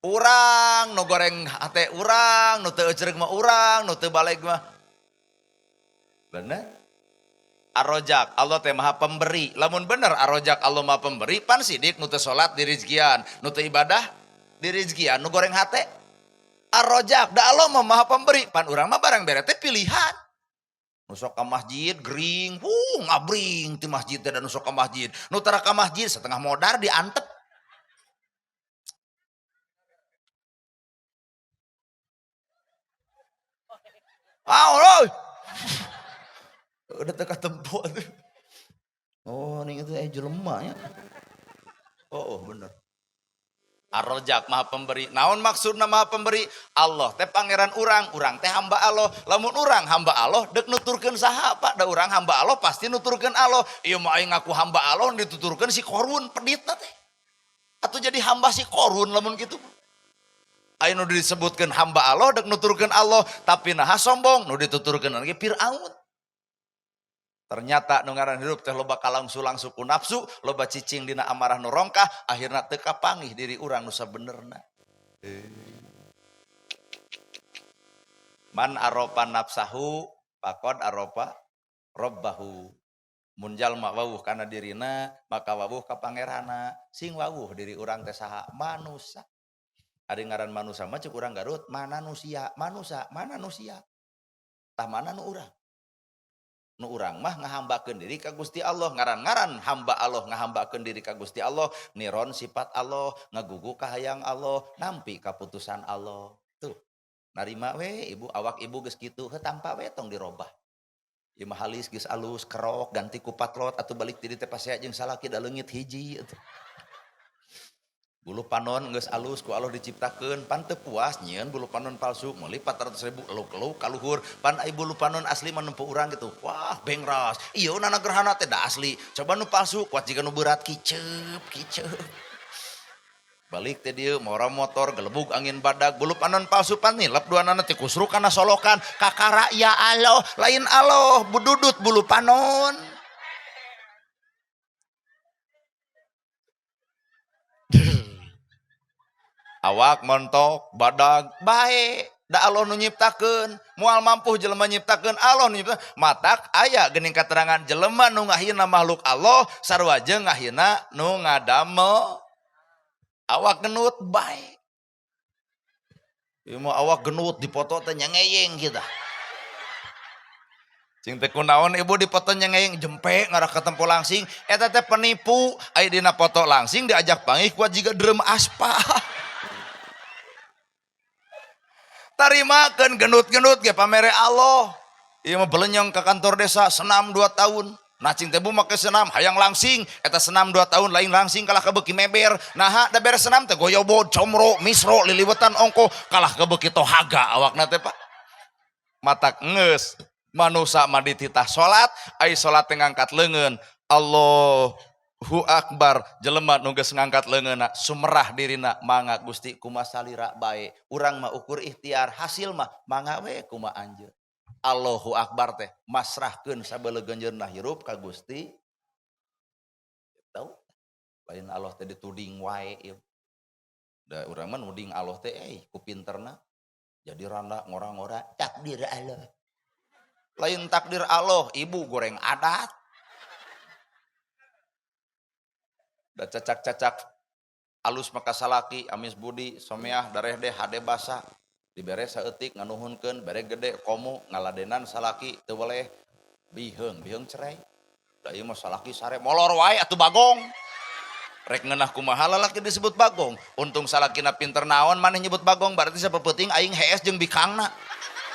Urang nu goreng hate urang, nu teu euceureuh mah urang, nu teu baleg mah. Bener? Ar-Rojak, Allah teh maha pemberi. Lamun bener Ar-Rojak Allah maha pemberi, pan sidik nu teu salat dirizkian, nu teu ibadah dirizkian, nu goreng hate. Ar-Rojak, da Allah mah maha pemberi, pan urang mah barang bere teh pilihan. Nu sok ka masjid gering, ngabring ti masjid teh da nu sok ka masjid. Nu tara ka masjid setengah modar diantep. Ah, oi. Udah teka tempo tuh. Oh, ini itu jelema nya. Oh, bener. Ar-Rojak maha pemberi. Naon maksudna maha pemberi? Allah teh pangeran urang, urang teh hamba Allah. Lamun urang hamba Allah deuk nuturkeun saha, Pak? Da urang hamba Allah pasti nuturkeun Allah. Ieu mah aing ngaku hamba Allah dituturkeun si Korun peditna teh. Atuh jadi hamba si Korun lamun kitu. Aya nu disebutkeun hamba Allah deuk nuturkeun Allah, tapi naha sombong nu dituturkeun lagi Firaun. Ternyata nu ngaran hirup teh loba kalangsu-langsu ku nafsu, loba cicing dina amarah nu rongkah, akhirna teu kapanggih diri urang nu sabenerna. Man arofa nafsahu faqad arofa robbahu. Mun jalma wawuh kana dirina, maka wawuh ka pangeranna. Sing wawuh diri urang teh saha? Manusa. Ari ngaran manusa mah cek urang Garut, mana nusia, manusa, mana nusia. Tah mana nu urang? Nu urang mah ngahambakeun diri ka Gusti Allah, ngaran-ngaran hamba Allah ngahambakeun diri ka Gusti Allah, niron sifat Allah, ngagugu kahayang Allah, nampi kaputusan Allah. Tuh. Narima we ibu, awak ibu geus kitu, heuh tampa we tong dirobah. Ieu mah halis geus alus, kerok, ganti ku patlot atuh balik ti dieu teh pasea jeung salaki da leungit hiji atuh. Bulu panon geus alus ku Allah diciptakeun, pan teu puas nyieun bulu panon palsu meuli 400.000 eluk-eluk ka luhur, pan ai bulu panon asli mah nempo urang gitu. Wah, bengras. Ieu nana gerhana teh da asli. Coba nu palsu kuat jiga nu berat kiceup kiceup. Balik teh dieu mawa motor gelebug angin badag bulu panon palsu pan nilep duanana teh kusruk kana solokan kakara ya Allah lain Allah bududut bulu panon. Awak montok badag bae da Allah nu nyiptakeun moal mampu jelema nyiptakeun Allah nu nyiptakeun matak aya geuning katerangan jelema nu ngahina makhluk Allah sarua jeung ngahina nu ngadamel. Awak genut bae. Ieu mah awak genut dipoto teh nyangeyeng kita. Cing teh kunaon ibu dipoto nyangeyeng jempe ngarah katempo langsing eta teh penipu aya dina foto langsing diajak panggih kuat jiga drum aspal. Tarimakeun genut-genut ge pamere Allah. Ieu mah belenyong ka kantor desa senam 2 tahun. Nah cing teh bu make senam hayang langsing eta senam 2 tahun lain langsing kalah kabeuki meber. Naha da beres senam teh goyobod, comro, misro, liliwetan ongko kalah kabeuki tohaga awakna teh Pak. Matak geus manusa mah dititah salat, ai salat teh ngangkat leungeun. Allahu akbar jelema nu geus ngangkat leungeunna sumerah dirina mangga Gusti kumaha salira bae. Urang mah ukur ikhtiar hasil mah mangga we kumaha anjeun. Allahu akbar teh masrahkeun sabeulegeunjeunna hirup ka Gusti. Tahu lain Allah teh dituding wae ieu. Da urang mah nuding Allah teh ku pinterna jadi randa ngora-ngora takdir Allah. Lain takdir Allah, ibu goreng adat. Da cacak-cacak alus maka salaki amis budi someah dareh deh hade basa dibere saeutik nganuhunkeun bere gede komo ngaladenan salaki teu weleh biheung biheung cerai. Da ieu mah salaki sare molor wae atuh bagong. Rek ngeunah kumaha lalaki disebut bagong. Untung salakina pinter naon maneh nyebut bagong berarti sapeupeting aing hees jeung bikangna.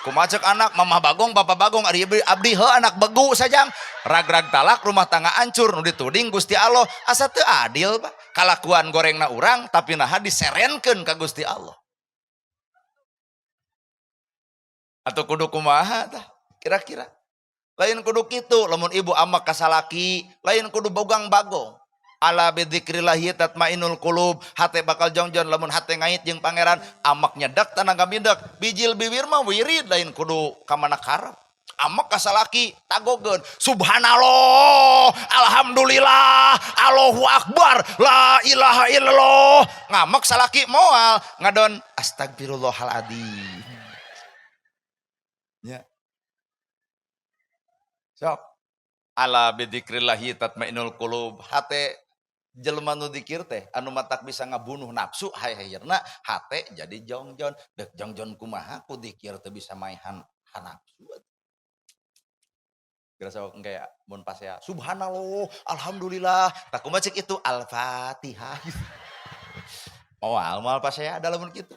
Kumaha ceuk anak mamah bagong bapak bagong ari abdi heuh anak begu sajang rag-rag talak rumah tangga hancur nu dituding Gusti Allah asa teu adil Pak. Kalakuan gorengna urang tapi naha diserenkeun ka Gusti Allah. Atau kudu kumaha tah kira-kira lain kudu kitu lamun ibu amak ka salaki lain kudu bogang bagong. Ala bidzikrillahi tatmainul qulub hate bakal jongjon lamun hate ngait jeung pangeran amak nyedak tanaga midek bijil biwir mah wirid lain kudu ka mana karep amak ka salaki tagogeun subhanallah alhamdulillah Allahu akbar la ilaha illallah ngamak salaki moal ngadon astagfirullahaladzim nya sok ala bidzikrillahi tatmainul qulub hate jelema nu dikir teh anu matak bisa ngabunuh nafsu hayahirna hate jadi jongjon dek jongjon kumaha ku dikir teh bisa maehan nafsu. Kira sok engke mun pasea subhanallah alhamdulillah tak kumaha cek itu al-fatihah. Moal moal pasea da lamun kitu.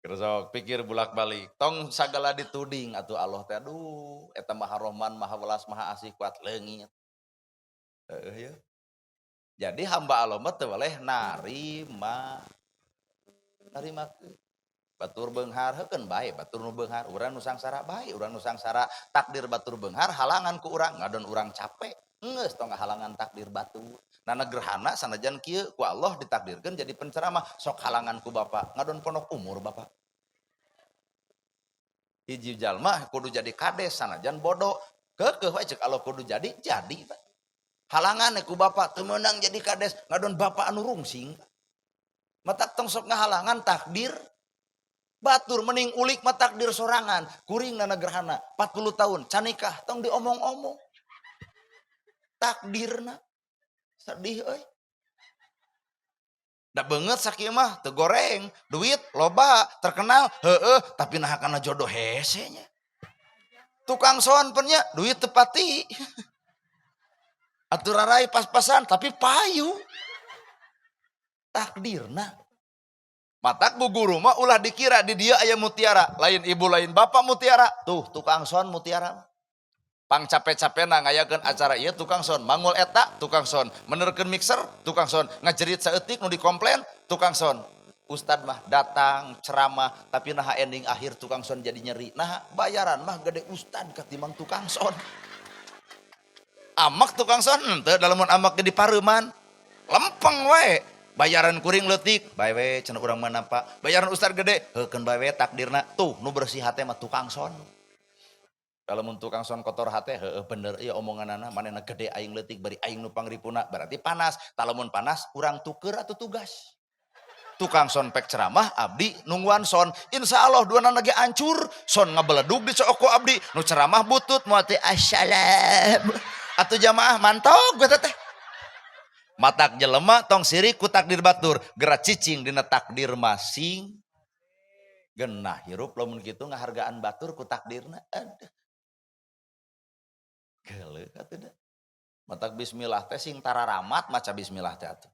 Kira sok pikir bolak-balik tong sagala dituding atuh Allah teh aduh eta Maha Rahman Maha Welas Maha Asih kuat leungit. Ya. Jadi hamba Allah mah teu weleh narima. Narimakeun. Batur beunghar heukeun bae, batur nu beunghar, urang nu sangsara bae, urang nu sangsara takdir batur beunghar halangan ku urang, ngadon urang capek. Geus tong halangan takdir batur. Nana gerhana sanajan kieu ku Allah ditakdirkeun jadi penceramah, sok halangan ku bapak, ngadon pondok umur bapak. Hiji jalma kudu jadi kades sanajan bodoh. Keukeuh we ceuk Allah kudu jadi, jadi Pak. Halangan ku bapak teu meunang jadi kades ngadon bapak anu rungsing. Matak tong sok ngahalangan takdir batur mending ulik mah takdir sorangan kuring nana gerhana 40 tahun can nikah tong diomong-omong takdirna sedih euy. Da beungeut sakieu mah teu goreng, duit loba, terkenal heueuh, tapi naha kana jodoh hese nya. Tukang sound pen nya duit teu pati. Atuh rarai pas-pasan tapi payu. Takdirna. Matak bu guru mah ulah dikira di dia aya mutiara, lain ibu lain bapak mutiara. Tuh tukang sound mutiara. Pang capek-capekna ngayakeun acara ieu tukang sound, mangul eta tukang sound, menerkeun mixer tukang sound, ngajerit saeutik nu dikomplain tukang sound. Ustad mah datang ceramah tapi naha ending akhir tukang sound jadi nyeri. Nah bayaran mah gede ustad katimbang tukang sound. Amak tukang sound henteu da lamun amak ge dipareuman. Lempeng wae. Bayaran kuring leutik, bae we cenah urang mah napa. Bayaran ustad gede, heukeun bae we takdirna. Tuh nu bersih hate mah tukang sound. Kalau mun tukang sound kotor hate, heueuh bener ieu omonganana, manehna gede aing leutik bari aing nu pangripuna, berarti panas. Tah lamun panas urang tuker atuh tugas. Tukang sound pek ceramah, abdi nungguan sound. Insya Allah duanana ge hancur, sound ngabeledug dicook ku abdi, nu ceramah butut moal teh assalam. Atuh jamaah mantog we teh. Matak jelema tong sirik ku takdir batur, geura cicing dina takdir masing. Genah hirup lamun kitu ngahargaan batur ku takdirna. Aduh. Geuleuh atuh da. Matak bismillah teh sing tararamat maca bismillah teh atuh.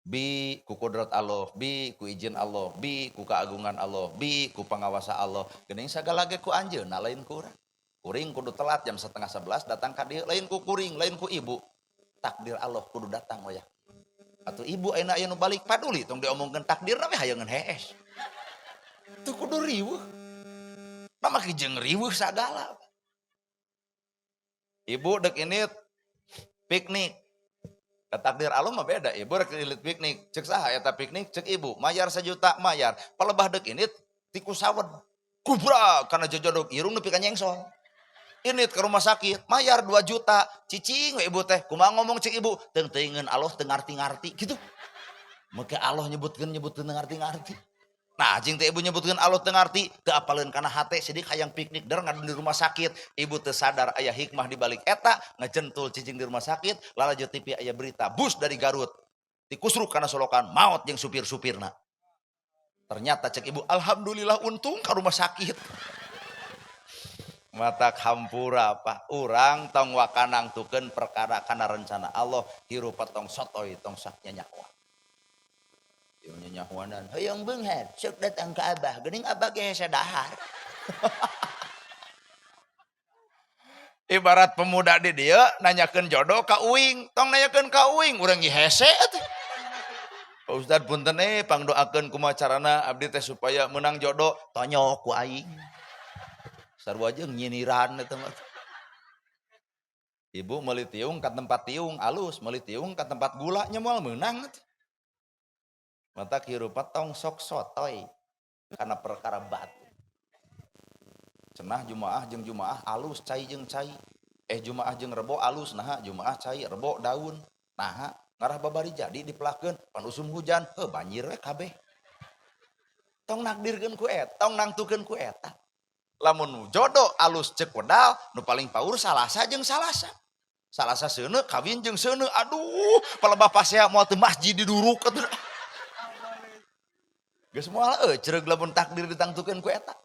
Bi ku kudrat Allah, bi ku izin Allah, bi ku keagungan Allah, bi ku pangawasa Allah. Geuning sagala ge ku anjeunna lain ku urang. Kuring kudu telat jam 10.30 datang ka dieu, lain ku kuring, lain ku ibu. Takdir Allah kudu datang wayah. Atuh ibu ayeuna aya nu balik paduli tong diomongkeun takdirna we hayeungeun hees. Teu kudu riweuh. Mah jeung riweuh sagala. Ibu dek ini piknik. Takdir Allah mah beda. Ibu rek indit piknik. Cek saha eta piknik? Cek ibu. Mayar 1 juta mayar. Palebah dek ini tikus sawed. Kubra kana jojodok irung nepi ka nyengsol. Indit ke rumah sakit, mayar 2 juta. Cicing we ibu teh. Kumaha ngomong cek ibu? Teu teuingeun Allah teu ngarti-ngarti gitu. Make Allah nyebutkeun nyebutkeun teu ngarti-ngarti. Nah, jeung teh ibu nyebutkeun Allah teu ngarti, teu apaleun kana hate sidik hayang piknik der ngadon di rumah sakit. Ibu teu sadar aya hikmah di balik eta, ngejentul cicing di rumah sakit, lalajo TV aya berita bus dari Garut tikusruk kana solokan, maot jeung supir-supirna. Ternyata cek ibu, alhamdulillah untung ke rumah sakit. Mata hampura pak urang tong waka nangtukeun perkara kana rencana Allah, hirup tong sotoy tong sok nyanyahoan. Ieu nyanyahoanan hayang beunghar sok datang ke abah, geuning abah ge hese dahar. Ibarat pemuda di dieu nanyakeun jodoh ka uing, tong nanyakeun ka uing urang ge hese atuh. Pak Ustad punten pangdoakeun kumaha carana abdi teh supaya menang jodoh, tonyok ku aing. Sarua jeung nyiniran eta mah. Ibu meuli tiung ka tempat tiung alus, meuli tiung ka tempat gula nya moal meunang atuh. Mata hirup tong sok sotoy karena perkara batu. Cenah Jumaah jeung Jumaah alus, cai jeung cai. Jumaah jeung Rebo alus, naha Jumaah cai, Rebo daun. Naha ngarah babari jadi dipelakeun pan usum hujan, heuh banjir we kabeh. Tong nakdirkeun ku eta, tong nangtukeun ku eta. Lamun jodoh alus cek wedal, nu paling paur Salasa jeung Salasa. Salasa seuneu kawin jeung seuneu, aduh palebah pasea moal teu masjid diduruk atuh. Geus moal euceureuh lamun takdir ditangtukeun ku eta.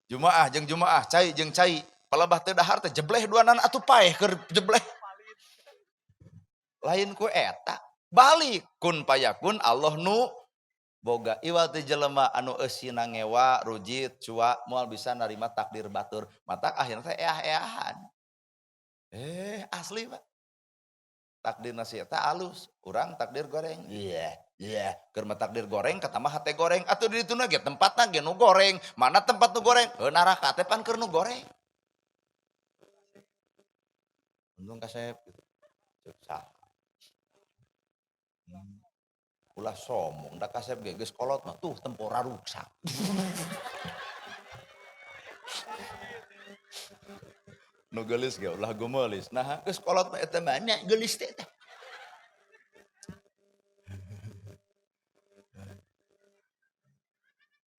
Jumaah jeung Jumaah, cai jeung cai, palebah teu dahar teh jebleh duanan atuh paeh keur jebleh. Lain ku eta, balik kun payakun Allah nu boga iwal teh jelema anu eusina ngewa, rujit, cua moal bisa narima takdir batur. Matak akhirna teh eah-eahan. Asli Pak. Takdir nasi eta alus, urang takdir goreng. Iya, iya, keur mah takdir goreng katambah hate goreng. Atuh di dituna ge tempatna ge nu goreng. Mana tempat nu goreng? Heuh neraka teh pan keur nu goreng. Untung kasep gitu. Ceuk saha. Ulah sombong, da kasep ge geus kolot mah tuh tempora ruksak. Nu geulis ge ulah gumeulis. Nah, geus kolot mah eta mah nya geulis teh teh.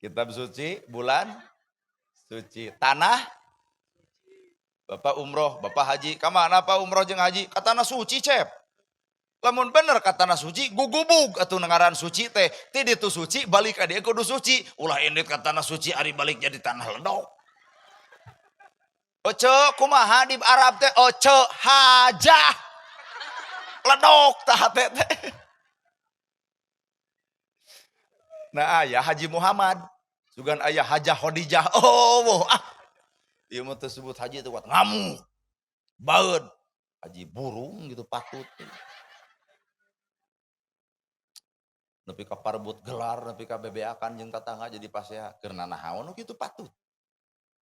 Kitab suci, bulan suci, tanah. Bapak umroh, bapak haji, ka mana Pak umroh jeung haji? Ka tanah suci, Cep. Lamun bener ka tanah suci gugubug atuh ngaran suci teh. Ti ditu suci balik ka dieu kudu suci. Ulah indit ka tanah suci ari balik jadi tanah ledok. Oce kumaha di Arab teh oce hajah. Ledok tah hate teh. Nah aya Haji Muhammad, sugan aya Hajah Khadijah. Oh, ah. Ieu mah teu sebut haji teh kuat ngamuk. Baeud. Haji burung gitu patut. Nepi ka parebut gelar, nepi ka bebeakan jeung tatangga jadi pasea. Keur nanahaon nu kitu patut.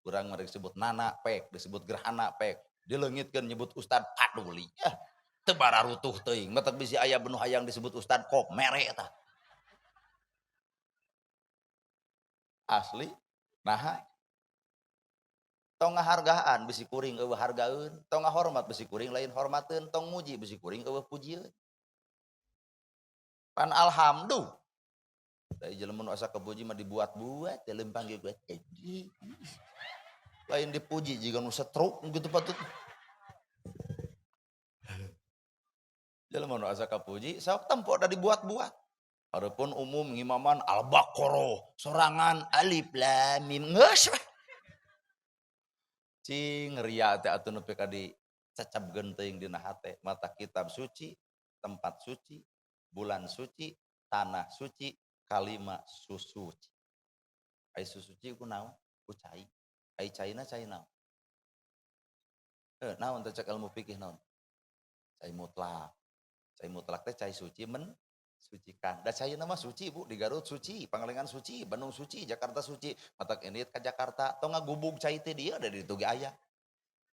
Urang mah disebut nana pek, disebut gerhana pek, dileungitkeun nyebut ustad paduli. Ah, teu bararutuh teuing, matak bisi aya nu hayang disebut ustad kok mere tah. Asli, naha? Tong ngahargaan bisi kuring eueuh hargaeun, tong ngahormat bisi kuring lain hormateun, tong muji bisi kuring eueuh pujieun. Pan alhamdulillah. Da jelema nu asa kepuji mah dibuat-buat, ya lempang ge buat haji. Lain dipuji jiga nu stroke gitu patut. Jelema nu asa kapuji sok tempo da dibuat-buat. Adapun umum ngimaman Al-Baqarah, sorangan alif lam mim geus weh. Cing ria teh atuh nepi ka dicecebkeun teuing dina hate, mata kitab suci, tempat suci, bulan suci, tanah suci, kalima susuci. Ai susuci ku naon? Ku cai. Ai caina cai naon? Naon teh cek ilmu fikih naon? Cai mutlak. Cai mutlak teh cai suci men sucikan. Da caina mah suci Bu, di Garut suci, Pangalengan suci, Bandung suci, Jakarta suci. Matak indit ka Jakarta tong ngagubug cai teh dieu da ditu ge aya.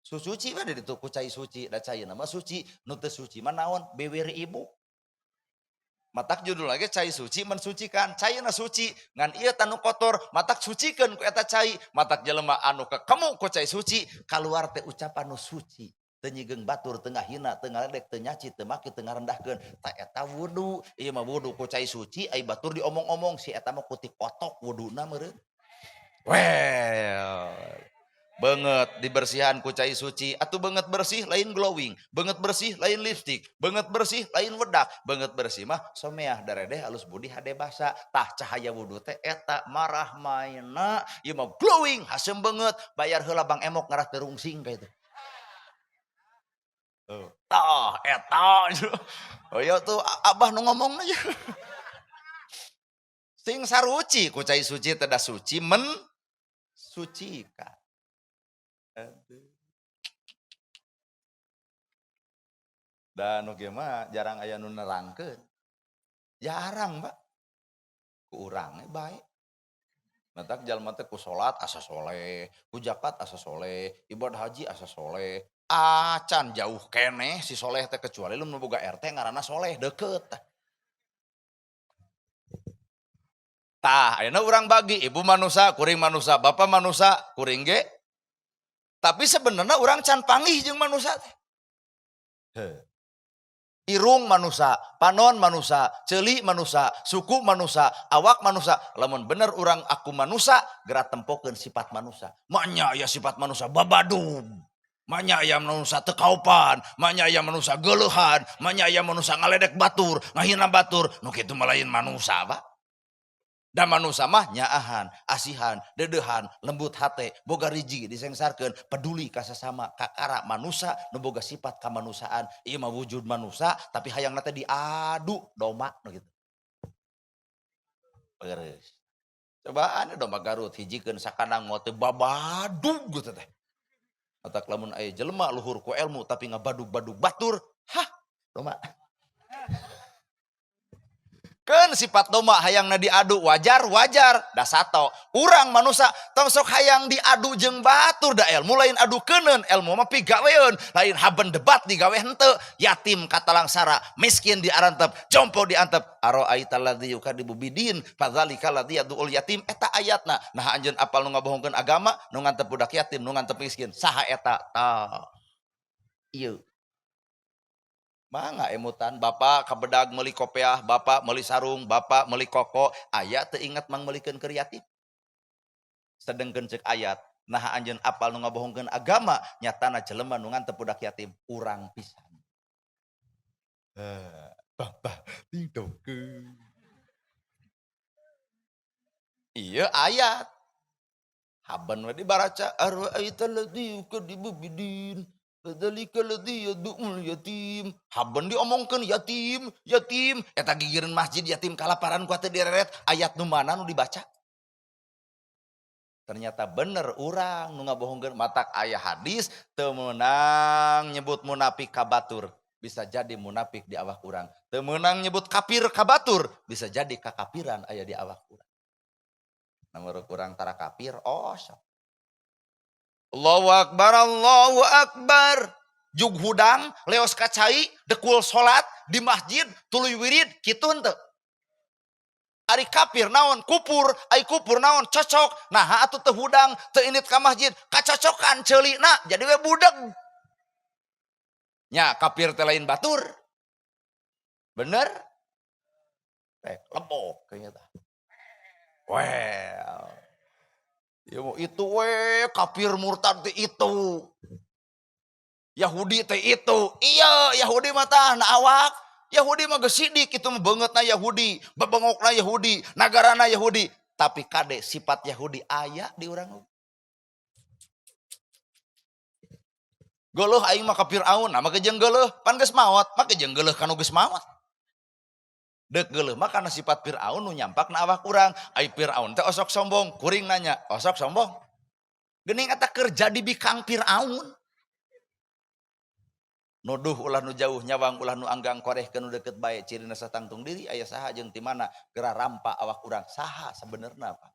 Susuci mah da ditu ku cai suci, da caina mah suci, nu teu suci mah naon? Bibir ibu. Matak judul lagi cai suci mensucikan, caina suci, ngan ieu tanu kotor, matak sucikeun ku eta cai, matak jelema anu kekemu ku cai suci, kaluar teh ucapan nu suci. Teu nyigeung batur, teu ngahina, teu ngaledek, teu nyaci, teu maki, teu ngarendahkeun. Ta eta wudu, ieu mah wudu ku cai suci, ai batur diomong-omong, si eta mah kutik kotok wuduna meureun. Well, beungeut dibersihan ku cai suci, atuh beungeut bersih lain glowing, beungeut bersih lain lipstick, beungeut bersih lain wedak, beungeut bersih mah someah daredeh alus budi hade basa. Tah cahaya wudu teh eta marah maena, ieu mah glowing haseum beungeut, bayar heula Bang Emok ngarah teu rungsing ka itu. Tah eta. Oh iya tuh abah nu ngomong aja. Sing saruci ku cai suci teh da suci men sucikan. Aduh. Da nu kieu mah jarang aya nu nerangkeun. Jarang, Pak. Ku urang we bae. Matak jalma teh ku salat asa soleh, ku zakat asa soleh, ibadah haji asa soleh. Acan jauh keneh si soleh teh kecuali lu nu boga RT ngaranna soleh deket tah. Tah ayeuna urang bagi ibu manusa, kuring manusa, bapa manusa, kuring ge. Tapi sebenarnya urang can panggih jeung manusa teh. Heuh. Irung manusa, panon manusa, ceuli manusa, suku manusa, awak manusa. Lamun bener urang aku manusa, geura tempokeun sifat manusa. Manya aya sifat manusa babadug. Manya aya manusa teu kaopan, manya aya manusa geuleuhan, manya aya manusa ngaledek batur, ngahina batur. Nu kitu mah lain manusa, Pak. Da manusa mah nyaahan, asihan, deudeuhan, lembut hate, boga riji disengsarkeun, peduli ka sasama, kakara manusa nu boga sifat kamanusiaan. Ieu mah wujud manusa tapi hayangna teh diadu domba nu kitu. Beres. Cobaan domba Garut hijikeun sakandang moal teh babadug gitu teh. Matak lamun aya jelema luhur ku ilmu tapi ngabadug-badug batur, hah, domba. Keun sifat domba hayangna diadu wajar wajar da sato. Urang manusa tong sok hayang diadu jeung batur da ilmu lain adu keuneun, ilmu mah pigaweun, lain haben debat digawe henteu. Yatim katalangsara, miskin diarantep, jompo diantep. Araaita alladzi yukadibu bidin fadzalikal ladzi yad'ul yatim, eta ayatna. Nah anjeun apal nu ngabohongkeun agama, nu ngantep budak yatim, nu ngantep miskin, saha eta? Tah. Ieu. Mangga emutan bapak kabedag meuli kopeah, bapak meuli sarung, bapak meuli koko, aya teu ingat mang meulikeun keur yatim. Sedengkeun ceuk ayat, naha anjeun apal nu ngabohongkeun agama, nyatana jelema nu ngantep budak yatim urang pisan. Bah ting dongkeun. Iya ayat. Haben we dibaraca ara'aita alladzi yukadzibu bidin fadzalika alladzi yad'ul yatim. Haben diomongkeun yatim, yatim eta gigireun masjid yatim kalaparan ku teu direret, ayat nu mana nu dibaca? Ternyata bener urang nu ngabohongkeun, matak aya hadis teu meunang nyebut munafik ka batur, bisa jadi munafik di awak urang. Teu meunang nyebut kafir ka batur, bisa jadi kakafiran aya di awak urang. Nomor kurang tara kafir, oh sok. Allahu akbar, Allahu akbar. Jug hudang, leos ka cai, dekul salat di masjid, tuluy wirid, kitu henteu? Ari kafir naon? Kupur, ari kupur naon? Cocok. Nah, atuh teu hudang, teu indit ka masjid, kacocokan ceulina, jadi we budeg. Nya kafir teh lain batur. Bener? Lebok kayaknya tah. Well, ya mau itu we kafir murtad teh itu. Yahudi teh itu. Iya, Yahudi mah tah na awak. Yahudi mah geus sidik itu mah beungeutna Yahudi, bebengokna Yahudi, nagarana Yahudi. Tapi kade sifat Yahudi aya di urang. Geuleuh aing mah ka Firaun, nah make jeung geuleuh, pan geus maot, make jeung geuleuh kanu geus maot. Dek geuleuh mah kana sifat Firaun nu nyampak na awak urang. Ai Firaun teh osok sombong, kuring nanya, osok sombong? Geuning eta kerja di bikang Firaun. Nuduh ulah nu jauh, nyawang ulah nu anggang, koreh ke nu deket bae, cirina satangtung diri aya saha jeung ti mana geura rampa awak urang, saha sabenerna Pak?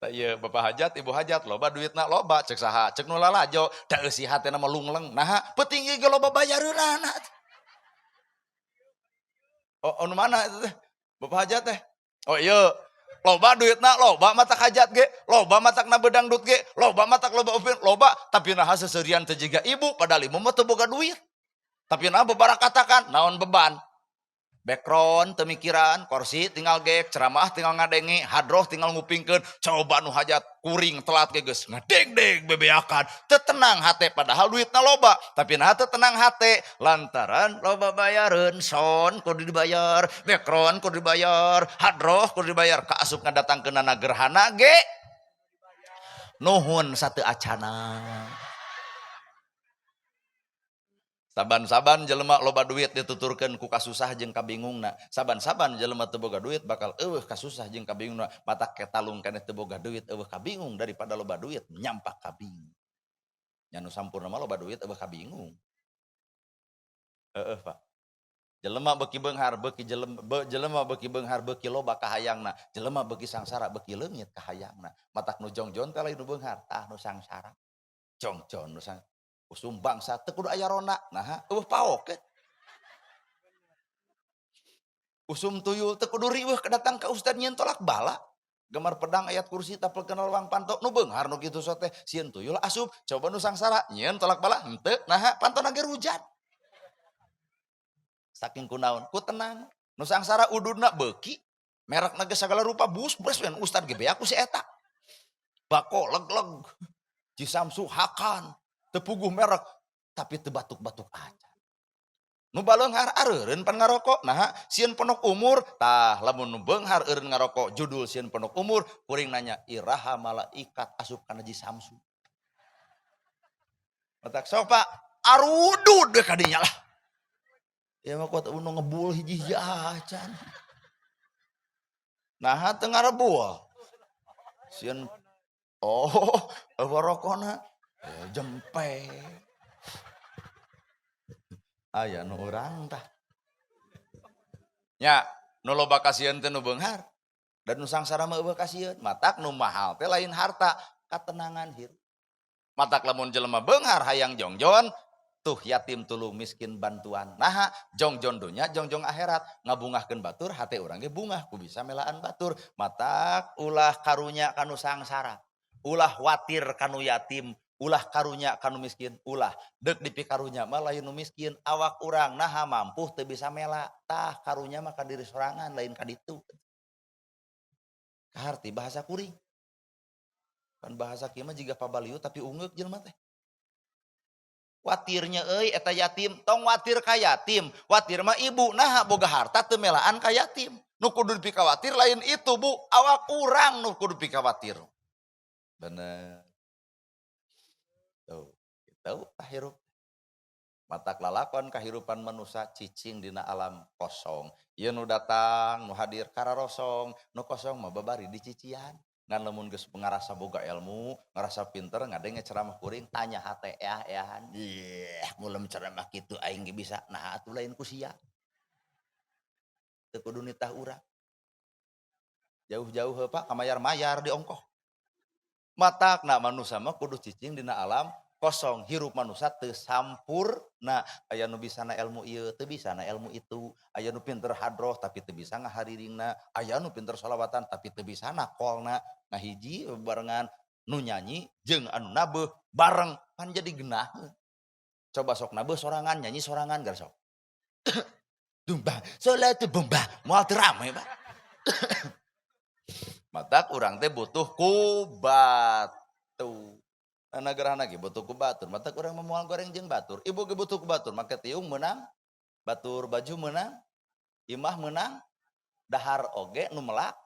Tah ieu bapak hajat, ibu hajat, loba duitna loba, cek saha, cek nu lalajo, da eusi hatena mah lungleng. Naha peuting ge loba bayareunana. Oh, nu mana itu teh? Bapak hajat teh? Oh iya, loba duitna, loba matak hajat ge, loba matakna bedangdut ge, loba matak loba upin, loba, tapi naha seserian teh jiga ibu, padahal ibu mah teu boga duit. Tapi naha bebarakatakan, naon beban? Background teu mikiran, kursi tinggal gek, ceramah tinggal ngadenge, hadroh tinggal ngupingkeun, coba nu hajat kuring telat ge geus ngadeg-deg bebeakan, teu tenang hate padahal duitna loba, tapi naha teu tenang hate lantaran loba bayareun, son kudu dibayar, background kudu dibayar, hadroh kudu dibayar, kaasup ngadatangkeunana gerhana ge nuhun sateu acana. Saban-saban jelema loba duit dituturkeun ku kasusah jeung kabingungna. Saban-saban jelema teu boga duit bakal eueuh kasusah jeung kabingungna. Matak ketalung keneh teu boga duit eueuh kabingung daripada loba duit nyampak kabingung. Nya nu sampurna mah loba duit eueuh kabingung. Heeh, Pak. Jelema beuki beunghar beuki jelema beuki beunghar beuki loba kahayangna. Jelema beuki sangsara beuki leungit kahayangna. Matak nu jongjon teh lain nu beunghar, tah nu sangsara. Jongjon nu sang usum bangsa teu kudu aya ronda, naha eueuh paok ke. Usum tuyul teu kudu riweuh datang ka ustad nyieun tolak bala. Gemar pedang ayat kursi tapel kenal wang panto nu beunghar nu kitu sok teh sieun tuyul asup coba nu sangsara nyieun tolak bala henteu naha pantona ge hujan. Saking kunaon ku tenang nu sangsara ududna beuki merekna ge sagala rupa bus bres we ustad ge beak ku si eta. Bako leg-leg Cisamsu hakan tepuguh merek tapi teu batuk-batuk aja. Nu baleunghar areureun pan ngarokok, naha sieun ponok umur, tah lamun nu beunghar eureun ngarokok judul sieun ponok umur, kuring nanya iraha malaikat asup kana Cisamsu. Matak sok Pak, arudud we kadinya lah. Ya mah kuat nu ngebul hiji-hiji acan. Naha teu ngarebul. Sieun oh, eueuh rokona. Jempe. Aya nu urang tah. Nya, nu loba kasieun teh nu beunghar. Dan nu sangsara mah eueuh kasieun. Matak nu mahal teh lain harta, katenangan hirup. Matak lamun jelema beunghar hayang jongjon, tuh yatim tulung miskin bantuan. Naha jongjon dunya jongjong akhirat, ngabungahkeun batur hate urang ge bungah ku bisa melaan batur. Matak ulah karunya kanu sangsara, ulah watir kanu yatim, ulah karunya kanu miskin, ulah deuk dipikarunya mah lain nu miskin, awak urang naha mampu teu bisa mela, tah karunya mah ka diri sorangan lain ka ditu. Kaharti bahasa kuring. Kan bahasa kieu mah jiga pabaliut tapi ungeuk jelema teh. Watirnya euy eta yatim, tong watir ka yatim, watir mah ibu nah boga harta teu melaan ka yatim. Nu kudu dipikawatir lain itu bu, awak urang nu kudu dipikawatir. Bener. Tuh, gitu hirup. Matak lalakon kahirupan manusia cicing dina alam kosong. Ieu nu datang, nu hadir kararosong, nu kosong mah babari dicician. Ngan lamun geus ngarasa boga ilmu, ngarasa pinter, ngadenge ceramah kuring, tanya hate eah-eahan. Yeh, mulem ceramah kitu aing ge bisa. Nah atuh lain ku sia. Teu kudu nitah urang. Jauh-jauh heuh Pak, kamayar-mayar di ongkoh. Matakna manusia mah kudu cicing dina alam kosong, hirup manusia teu sampurna. Aya nu bisana ilmu ieu, teu bisana ilmu itu. Aya nu pinter hadroh tapi teu bisa ngahariringna. Aya nu pinter sholawatan tapi teu bisa nakolna. Ngahiji barengan nu nyanyi jeung anu nabeuh bareng pan jadi genaheun. Coba sok nabeuh sorangan, nyanyi sorangan gar sok. Dumbah, salat bombah, moal teu rame, Pak. Matak urang teh butuh ku batur. Nah, gerhana ge butuh ku batur, matak urang mah moal goreng jeung batur. Ibu ge butuh ku batur, make tiung meunang, batur baju meunang, imah meunang, dahar oge nu melak.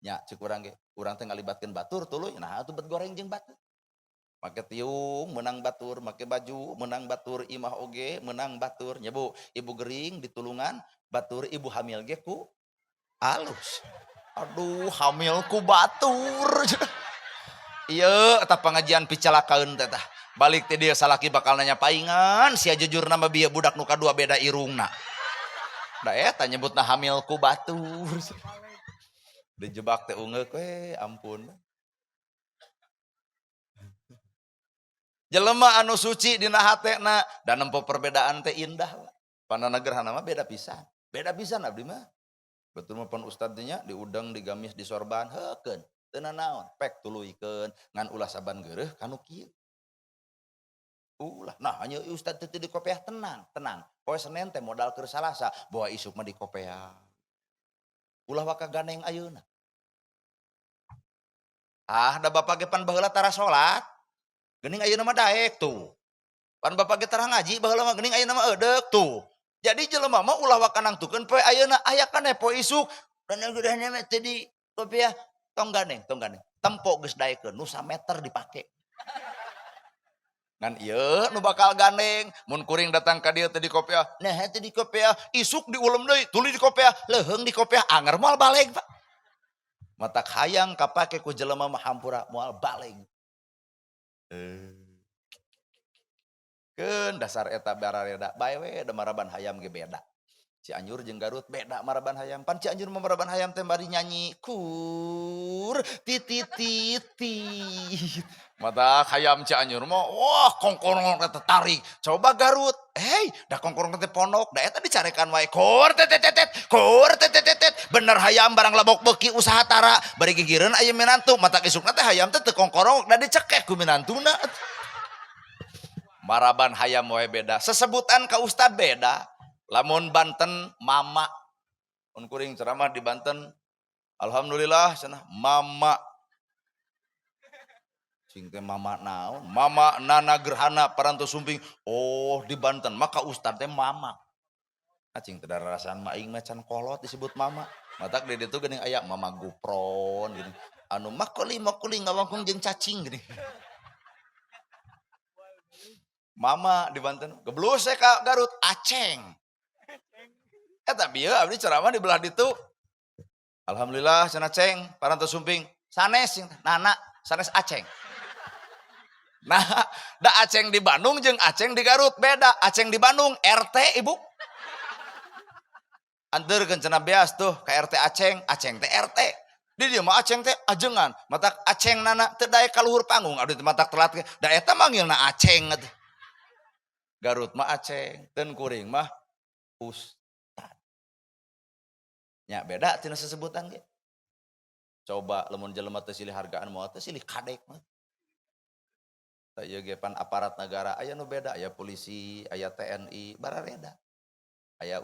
Nya ceuk urang ge, urang teh ngalibatkeun batur tuluy, nah atuh bet goreng jeung batur. Make tiung meunang batur, make baju meunang batur, imah oge meunang batur. Nya Bu, ibu gering ditulungan batur, ibu hamil ge ku alus. Aduh, hamil ku batur. Ieu eta pengajian picalakaeun teh tah. Balik teh dia salaki bakal nanya paingan, sia jujur nama bieu budak nu kadua beda irungna. Da eta nyebutna hamil ku batur. Dijebak teh ungeuk we, ampun. Jelema anu suci dina hatena dan nempo perbedaan teh indah. Panana gerhana mah beda pisan. Beda pisan abdi mah. Betul mah pan ustadnya diudang, digamis, disorban, heukeun. Teu nanaon, pek tuluykeun ngan ulah saban geureuh kanu kieu. Ulah, nah hanya ustad teu di kopeah tenang, tenang. Poe Senin teh modal keur Salasa, bawa isuk mah di kopeah. Ulah waka gandeng ayeuna. Ah, da bapak ge pan baheula tara salat. Geuning ayeuna mah daek tuh. Pan bapak ge tara ngaji baheula mah geuning ayeuna mah eudeuk tuh. Jadi jelema mah ulah waka nangtukeun poe ayeuna, aya keneh poe isuk. Dan geureuhna mah teu di kopeah. Tong gandeng, tong gandeng. Tempo geus daekeun nu sameter dipake. Ngan ieu nu bakal gandeng, mun kuring datang ka dieu teu di kopeah, nah teu di kopeah, isuk diulem deui, tuluy di kopeah, leuheung di kopeah, anger moal baleg, Pak. Matak hayang kapake ku jelema mah hampura moal baleg. Keun dasar eta barareda bae we da maraban hayam ge beda. Cianjur jeung Garut beda maraban hayam. Pan Cianjur mah maraban hayam teh bari nyanyi kur titi titi. Mata hayam Cianjur mah wah kongkorong teh tarik. Coba Garut, hei da kongkorong teh pondok, da eta dicarekan wae kur tetetetet, kur tetetetet. Bener hayam barang labok beuki usaha tara, bari gigireun aya minantu, mata isukna teh hayam teh teu kongkorong da dicekek ku minantuna. Maraban hayam wae beda, sesebutan ka ustad beda. Lamun Banten mama, mun kuring ceramah di Banten, alhamdulillah cenah mama. Cing teh mama naon? Mama nana gerhana parantos sumping. Oh di Banten maka ustad teh mama. Ah cing teh darasaan mah aing mah can kolot disebut mama. Matak di ditu geuning aya mama gupron geuning. Anu makuli makuli ngawangkung jeung cacing geuning. Mama di Banten geblus ka Garut aceng. Eta bieu abdi ceramah di belah ditu. Alhamdulillah cenah ceng parantos sumping sanes nana sanes aceng. Nah, da aceng di Bandung jeung aceng di Garut beda. Aceng di Bandung RT ibu. Anterkeun cenah beas tuh ka RT aceng, aceng teh RT. Di dieu mah aceng teh ajengan, matak aceng nana teu daek ka luhur panggung, abdi teh matak telat ge. Da eta manggilna aceng atuh. Garut mah aceng, teun kuring mah ustad. Nya beda tina sesebutan ge. Coba lamun jelema teu silih hargaan moal teu silih kadek mah. Tah ieu ge pan aparat negara aya nu beda, aya polisi, aya TNI, barareda. Aya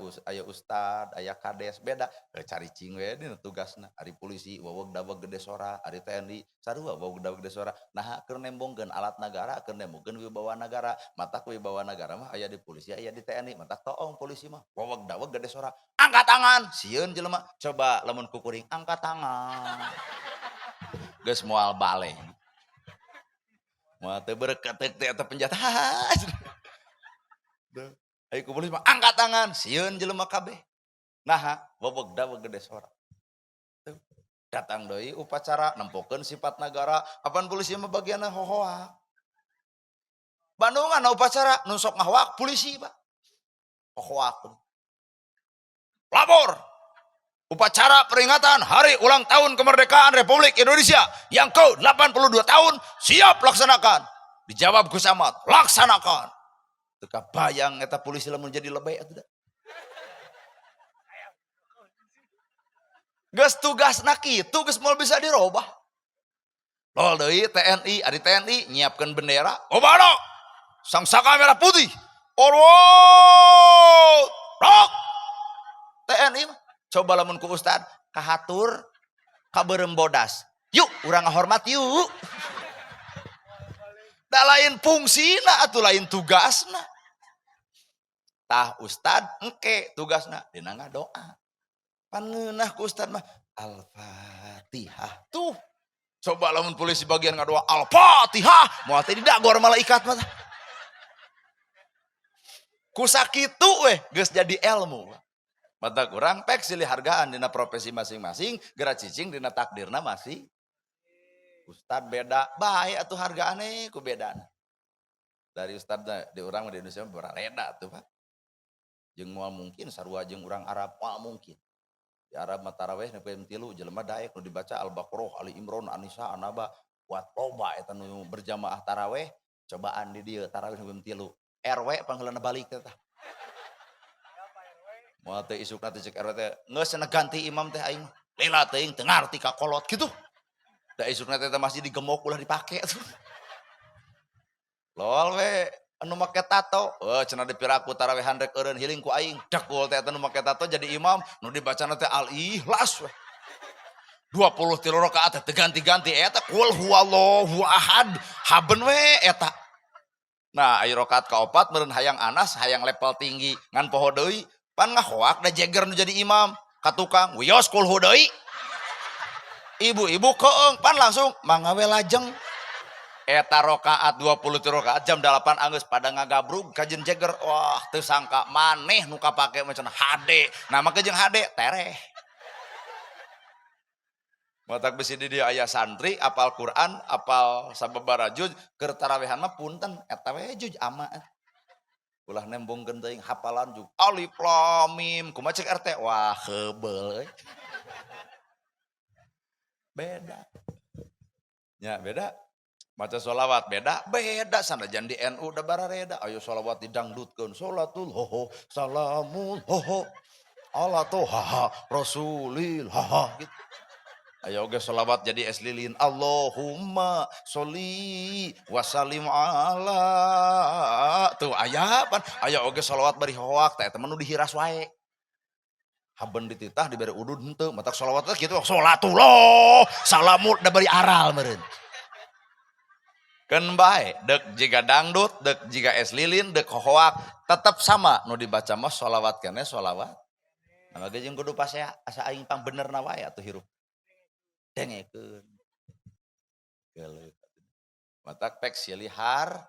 ustad, aya kades, beda. Caricing we dina tugasna. Ari polisi waweg daweg gede sora, ari TNI sarua waweg daweg gede sora. Nah, keur nembongkeun alat nagara, keur nembongkeun wibawa nagara. Matak wibawa nagara mah aya di polisi, aya di TNI. Matak toong polisi mah waweg daweg gede sora. Angkat tangan, sieun jelema. Coba lamun kukuring angkat tangan. Geus moal baleng. Moal teu berketek teh eta penjahat. Ayo ku polisi mah angkat tangan, sieun jelema kabeh. Naha, weweg daweg gede sora. Tuh. Datang deui upacara nempokeun sifat nagara, apan polisi mah bagianna hohoak. Bandungan upacara nu sok ngahoak polisi, Pak. Hohoak. Lapor. Upacara peringatan Hari Ulang Tahun Kemerdekaan Republik Indonesia yang ke-82 tahun siap laksanakan. Dijawab Gus Ahmad, laksanakan. Teu kabayang eta polisi lamun jadi lebay atuh da. Geus tugasna kitu geus moal bisa dirobah. Lol deui TNI, ari TNI nyiapkeun bendera, obano. Sangsaka merah putih. Forward. Rok. TNI mah coba lamun ku ustad kahatur kaberem bodas. Yuk urang ngahormat yuk. Da lain fungsina atuh lain tugasna. Tah ustad engke tugasna dina ngadoa. Pan ngeunah ku ustad mah Al-Fatihah. Tuh. Coba lamun polisi bagian ngadoa Al-Fatihah, moal teh didagor malaikat mah. Ku sakitu weh geus jadi ilmu. Mata kurang pek silih hargaan dina profesi masing-masing, geura cicing dina takdirna masih. Ustad beda, bae atuh hargaane ku bedana. Dari ustad di urang di Indonesia barareda tuh Pak. Jeung moal mungkin sarua jeung urang Arab moal mungkin. Di Arab mah taraweh nepi ka 3 jelema daek nu dibaca Al-Baqarah, Ali Imran, An-Nisa, An-Naba, kuat loba eta nu berjamaah taraweh, cobaan di dieu taraweh nepi ka 3. RW pangheulana balik teh tah. Moal teh isukna teh cek RW teh geus cenah ganti imam teh aing mah. Lila teuing teu ngarti ka kolot kitu. Da isukna teh masih digemok ulah dipake tuh. Lol we anu make tato, oh cenah dipiraku tarawehan rek eureun hiling ku aing. Dekul teh anu make tato jadi imam, nu dibacana teh Al-Ikhlas we. 23 rakaat teh ganti-ganti eta qul huwallahu ahad, haben we eta. Nah, aya rakaat kaopat meureun hayang anas, hayang level tinggi ngan poho deui, pan ngahoak da jeger nu jadi imam, ka tukang wios qul hu deui. Ibu-ibu keeng pan langsung mangga we lajeng. Eta rakaat 23 rakaat jam 8 anggeus pada ngagabrug kajen jeger. Wah, teu sangka maneh nu kapake mah cenah HD. Nah, make jeung HD tereh. Matak bisi di dieu aya santri apal Quran, apal sababaraha juz, keur tarawehan mah punten eta we juz ama. Ulah nembongkeun teuing hapalan juz alif lam mim kumaha cek RT wah heubeul euy. Beda. Ya beda. Maca sholawat beda, beda sanajan di NU da barareda. Ayo sholawat didangdutkeun, sholatul hoho, salamul hoho, ala toha rasulil haha gitu. Ayo oge sholawat jadi es lilin, Allahumma sholli wa sallim ala. Tuh aya pan, ayo oge sholawat bari hoak teh eta mah nu dihiras wae. Haben dititah dibere udud henteu, matak sholawat teh kitu sholatullah, salamul da bari aral meureun. Keun bae, dek jiga dangdut, dek jiga es lilin, dek hohoak, tetep sama nu dibaca mah sholawat keneh sholawat. Nah, ge jeung kudu pasea asa aing pang benerna wae atuh hirup. Dengekeun. Geuleuh. Matak pek silih hargaan.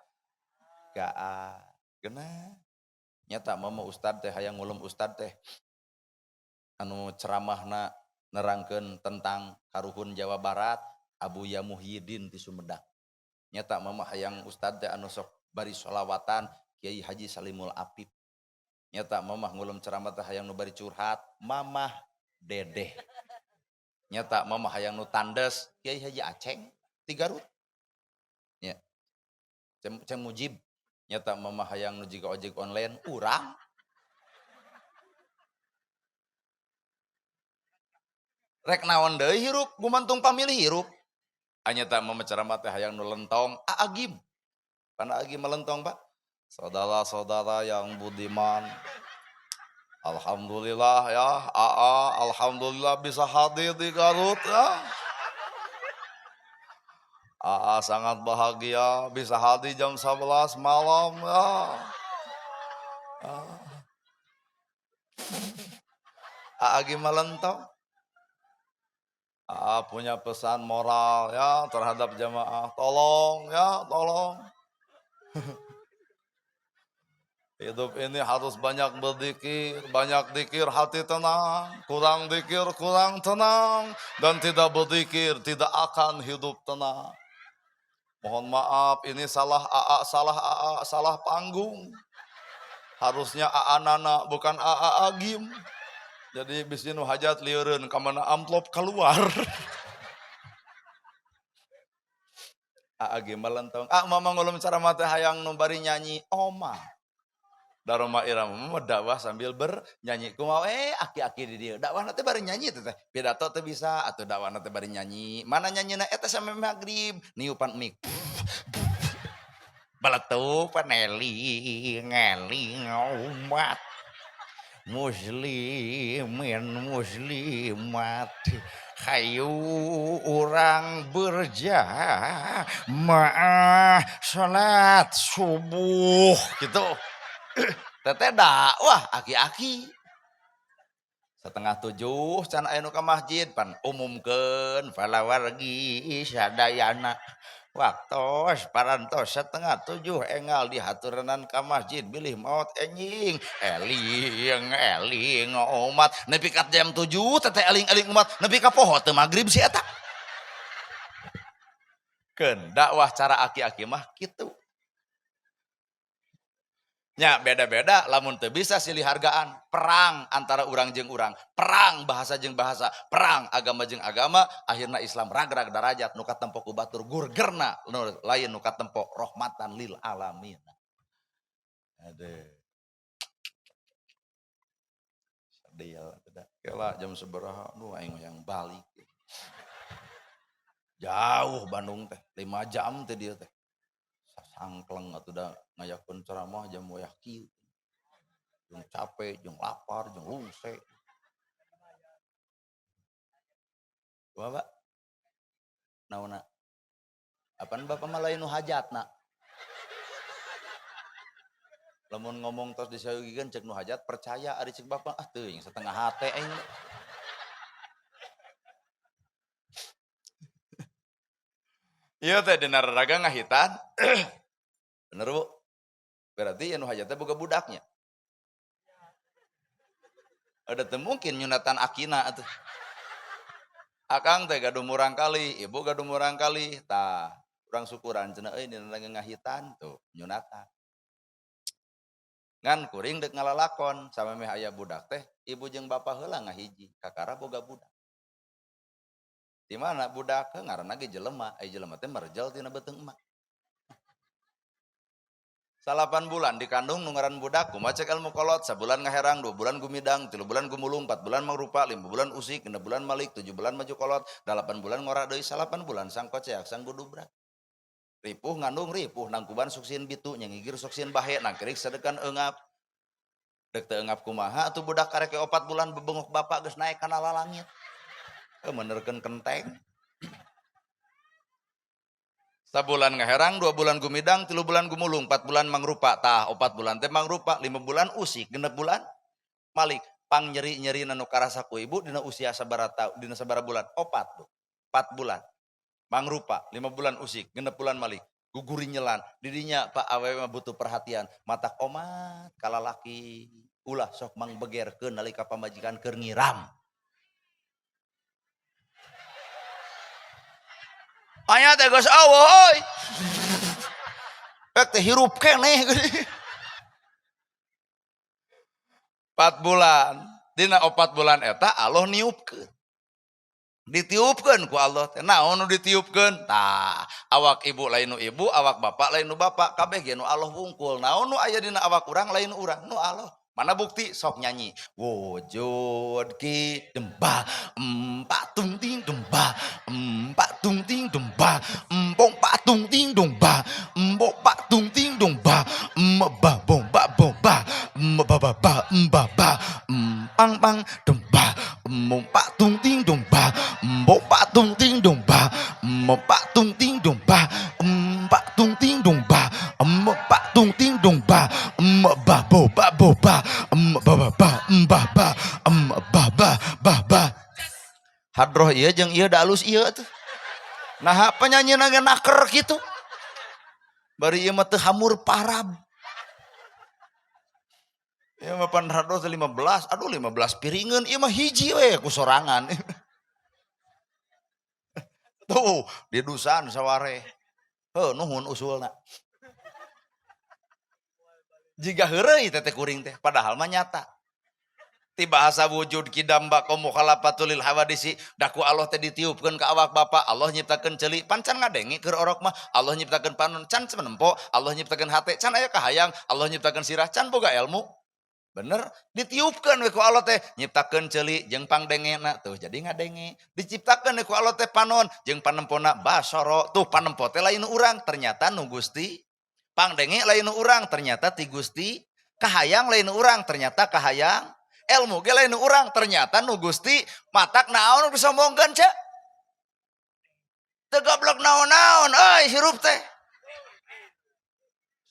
Geunah. Nyata mah ustad teh hayang ngulem ustad teh. Anu ceramahna nerangkeun tentang karuhun Jawa Barat, Abuya Muhyiddin ti Sumedang. Nyata mama hayang ustad teh anu sok bari sholawatan Kiai Haji Salimul Apip. Nyata mama ngulem ceramah teh hayang nu bari curhat Mamah Dedeh. Nyata mama hayang nu tandes Kiai Haji Aceng ti Garut. Nya. Ceng Mujib. Nyata mama hayang nu jiga ojek online urang. Rek naon deui hirup gumantung pamilih hirup. Anyata mama ceramah teh hayang nu lentong Agim. Pan Agim melentong, Pak. Saudara-saudara yang budiman, Alhamdulillah ya, AA, alhamdulillah bisa hadir di Garut ya. AA sangat bahagia bisa hadir jam 11 malam ya. Ah. AA gimana tau? AA punya pesan moral ya terhadap jamaah. Tolong ya, tolong. Hidup ini harus banyak berzikir, banyak dikir hati tenang, kurang dikir kurang tenang, dan tidak berzikir tidak akan hidup tenang. Mohon maaf, ini salah AA, salah AA, salah panggung. Harusnya AA Nana, bukan AA Agim. Jadi bisi nu hajat lieureun ka mana amplop keluar. AA Agim malentong. Ah, mama ngulum ceramah teh hayang nu bari nyanyi, oma. Daroma irama mah dakwah sambil bernyanyi. Kumaha aki-aki di dieu. Dakwah teh bari nyanyi teh. Pidato teh bisa atuh dakwah teh bari nyanyi. Mana nyanyina eta sampe magrib, niupan mic. Baletup eling eling umat muslimin muslimat hayu urang berjamaah salat subuh gitu. Teteh dakwah aki-aki. 6.30 can aya nu ka masjid pan umumkeun palawargi sadayana. Waktos parantos 6.30 engal dihaturanan ka masjid bilih maot enjing eling eling umat nepi ka jam 7 teteh eling-eling umat nepi ka poho teu magrib si eta. Keun dakwah cara aki-aki mah kitu. Nya beda-beda lamun teu bisa silih hargaan, perang antara urang jeung urang, perang bahasa jeung bahasa, perang agama jeung agama, akhirna Islam ragrag darajat nu katempo ku batur gurgerna nu lain nu katempo rahmatan lil alamin. Aduh. Sedih atuh da. Kela jam sabaraha nu aing hayang balik. Jauh Bandung teh, 5 jam teh dia teh. Sangkleng atuh da ngayakeun ceramah jam wayah kieu. Jeung capek, jeung lapar, jeung lungse. Kumaha, Pak? Naonna? Apan bapak mah lain nu hajatna. Lamun ngomong tos disayogikeun cek nu hajat percaya ari cek bapak ah teuing setengah hate aing. Ieu teh dina raraga ngahitan. Bener Bu? Berarti anu hajatnya boga budaknya. Ada teu mungkin nyunatan akina atuh. Akang teh gaduh murang kali, ibu gaduh murang kali, tah urang syukuran cenah euy dina ngahitan tuh nyunatan. Ngan kuring deuk ngalalakon samemeh aya budak teh ibu jeung bapa heula ngahiji, kakara boga budak. Di mana budak ngaranna ge jelema, ai jelema teh merjel tina beuteung emak. 8 bulan dikandung nu ngaran budak, kumaha cek ilmu kolot, sabulan ngaherang, 2 bulan gumidang, 3 bulan gumulung, 4 bulan mangrupa, 5 bulan usik, 6 bulan malik, 7 bulan maju kolot, 8 bulan ngora deui, 8 bulan sang koceak, sang gudubrak. Ripuh ngandung ripuh, nangkuban suksin bitu, nyengigir suksin bahe, nangkirik sadekan eungap. Dek teu eungap kumaha atuh budak karek 4 bulan bebengok bapak geus naek kana lalangit. Menerkeun kenteng. Sabulan ngaherang, 2 bulan gumidang, 3 bulan gumulung, 4 bulan mangrupa. Tah, 4 bulan teh mangrupa, 5 bulan usik, 6 bulan malik. Pang nyeri-nyeri nu karasa ku ibu dina usia sabaraha dina sabaraha bulan? 4 Bu. 4 bulan. Mangrupa, 5 bulan usik, 6 bulan malik. Guguri nyelan. Didinya Pak awewe mah butuh perhatian. Matak omat kalalaki. Ulah sok mangbegerkeun nalika pamajikan keur ngiram. Aya teh geus eueuh euy. Rek teh hirup keneh. 4 bulan. Dina 4 bulan eta Allah niupkeun. Ditiupkeun ku Allah teh. Naon nu ditiupkeun? Tah, awak ibu lain nu ibu, awak bapak lain nu bapak, kabeh ge nu Allah wungkul. Naon nu aya dina awak urang lain urang, nu Allah. Mana bukti? Sok nyanyi. Wujud ki demba, empat tung ting demba, empat tung ting demba, empong patung ting domba, empok patung ting domba, emba bomba bomba, ba ba ba ba ba pang pang dum ba ba tung ting dum ba bo ba tung ting dum ba ba tung ting dum ba ba tung ting dum ba ba tung ting dum ba ba bo ba bo ba ba ba ba ba ba ba ba ba ba. Hadroh ieu jeung ieu da alus ieu tuh. Nah penyanyi ge naker kitu. Bari ieu mah teu hamur parab. Ieu mah pan hadroh teh 15, aduh 15 piringeun, ieu mah hiji we ku sorangan. Tuh, di dusan saware. Heuh nuhun usulna. Jiga heureuy teh kuring teh, padahal mah nyata. Ti bahasa wujud kidam baqo mukhalafatul lil hawadisi, daku Allah teh ditiupkeun ka awak bapa, Allah nyiptakeun ceuli, pan can ngadenge keur orok mah, Allah nyiptakeun panon can menempo, Allah nyiptakeun hate can aya kahayang, Allah nyiptakeun sirah can boga ilmu. Bener, ditiupkeun we ku Allah teh, nyiptakeun ceuli jeung pangdengena tuh jadi ngadenge. Diciptakeun we ku Allah teh panon jeung panempona basoro, tuh panempo teh lain urang, ternyata nu Gusti. Pangdenge lain urang, ternyata ti Gusti. Kahayang lain urang, ternyata kahayang. Ilmu ge lain urang, ternyata nu Gusti. Matak naon nu disombongkeun ce? Teu goblok naon-naon euy hirup teh.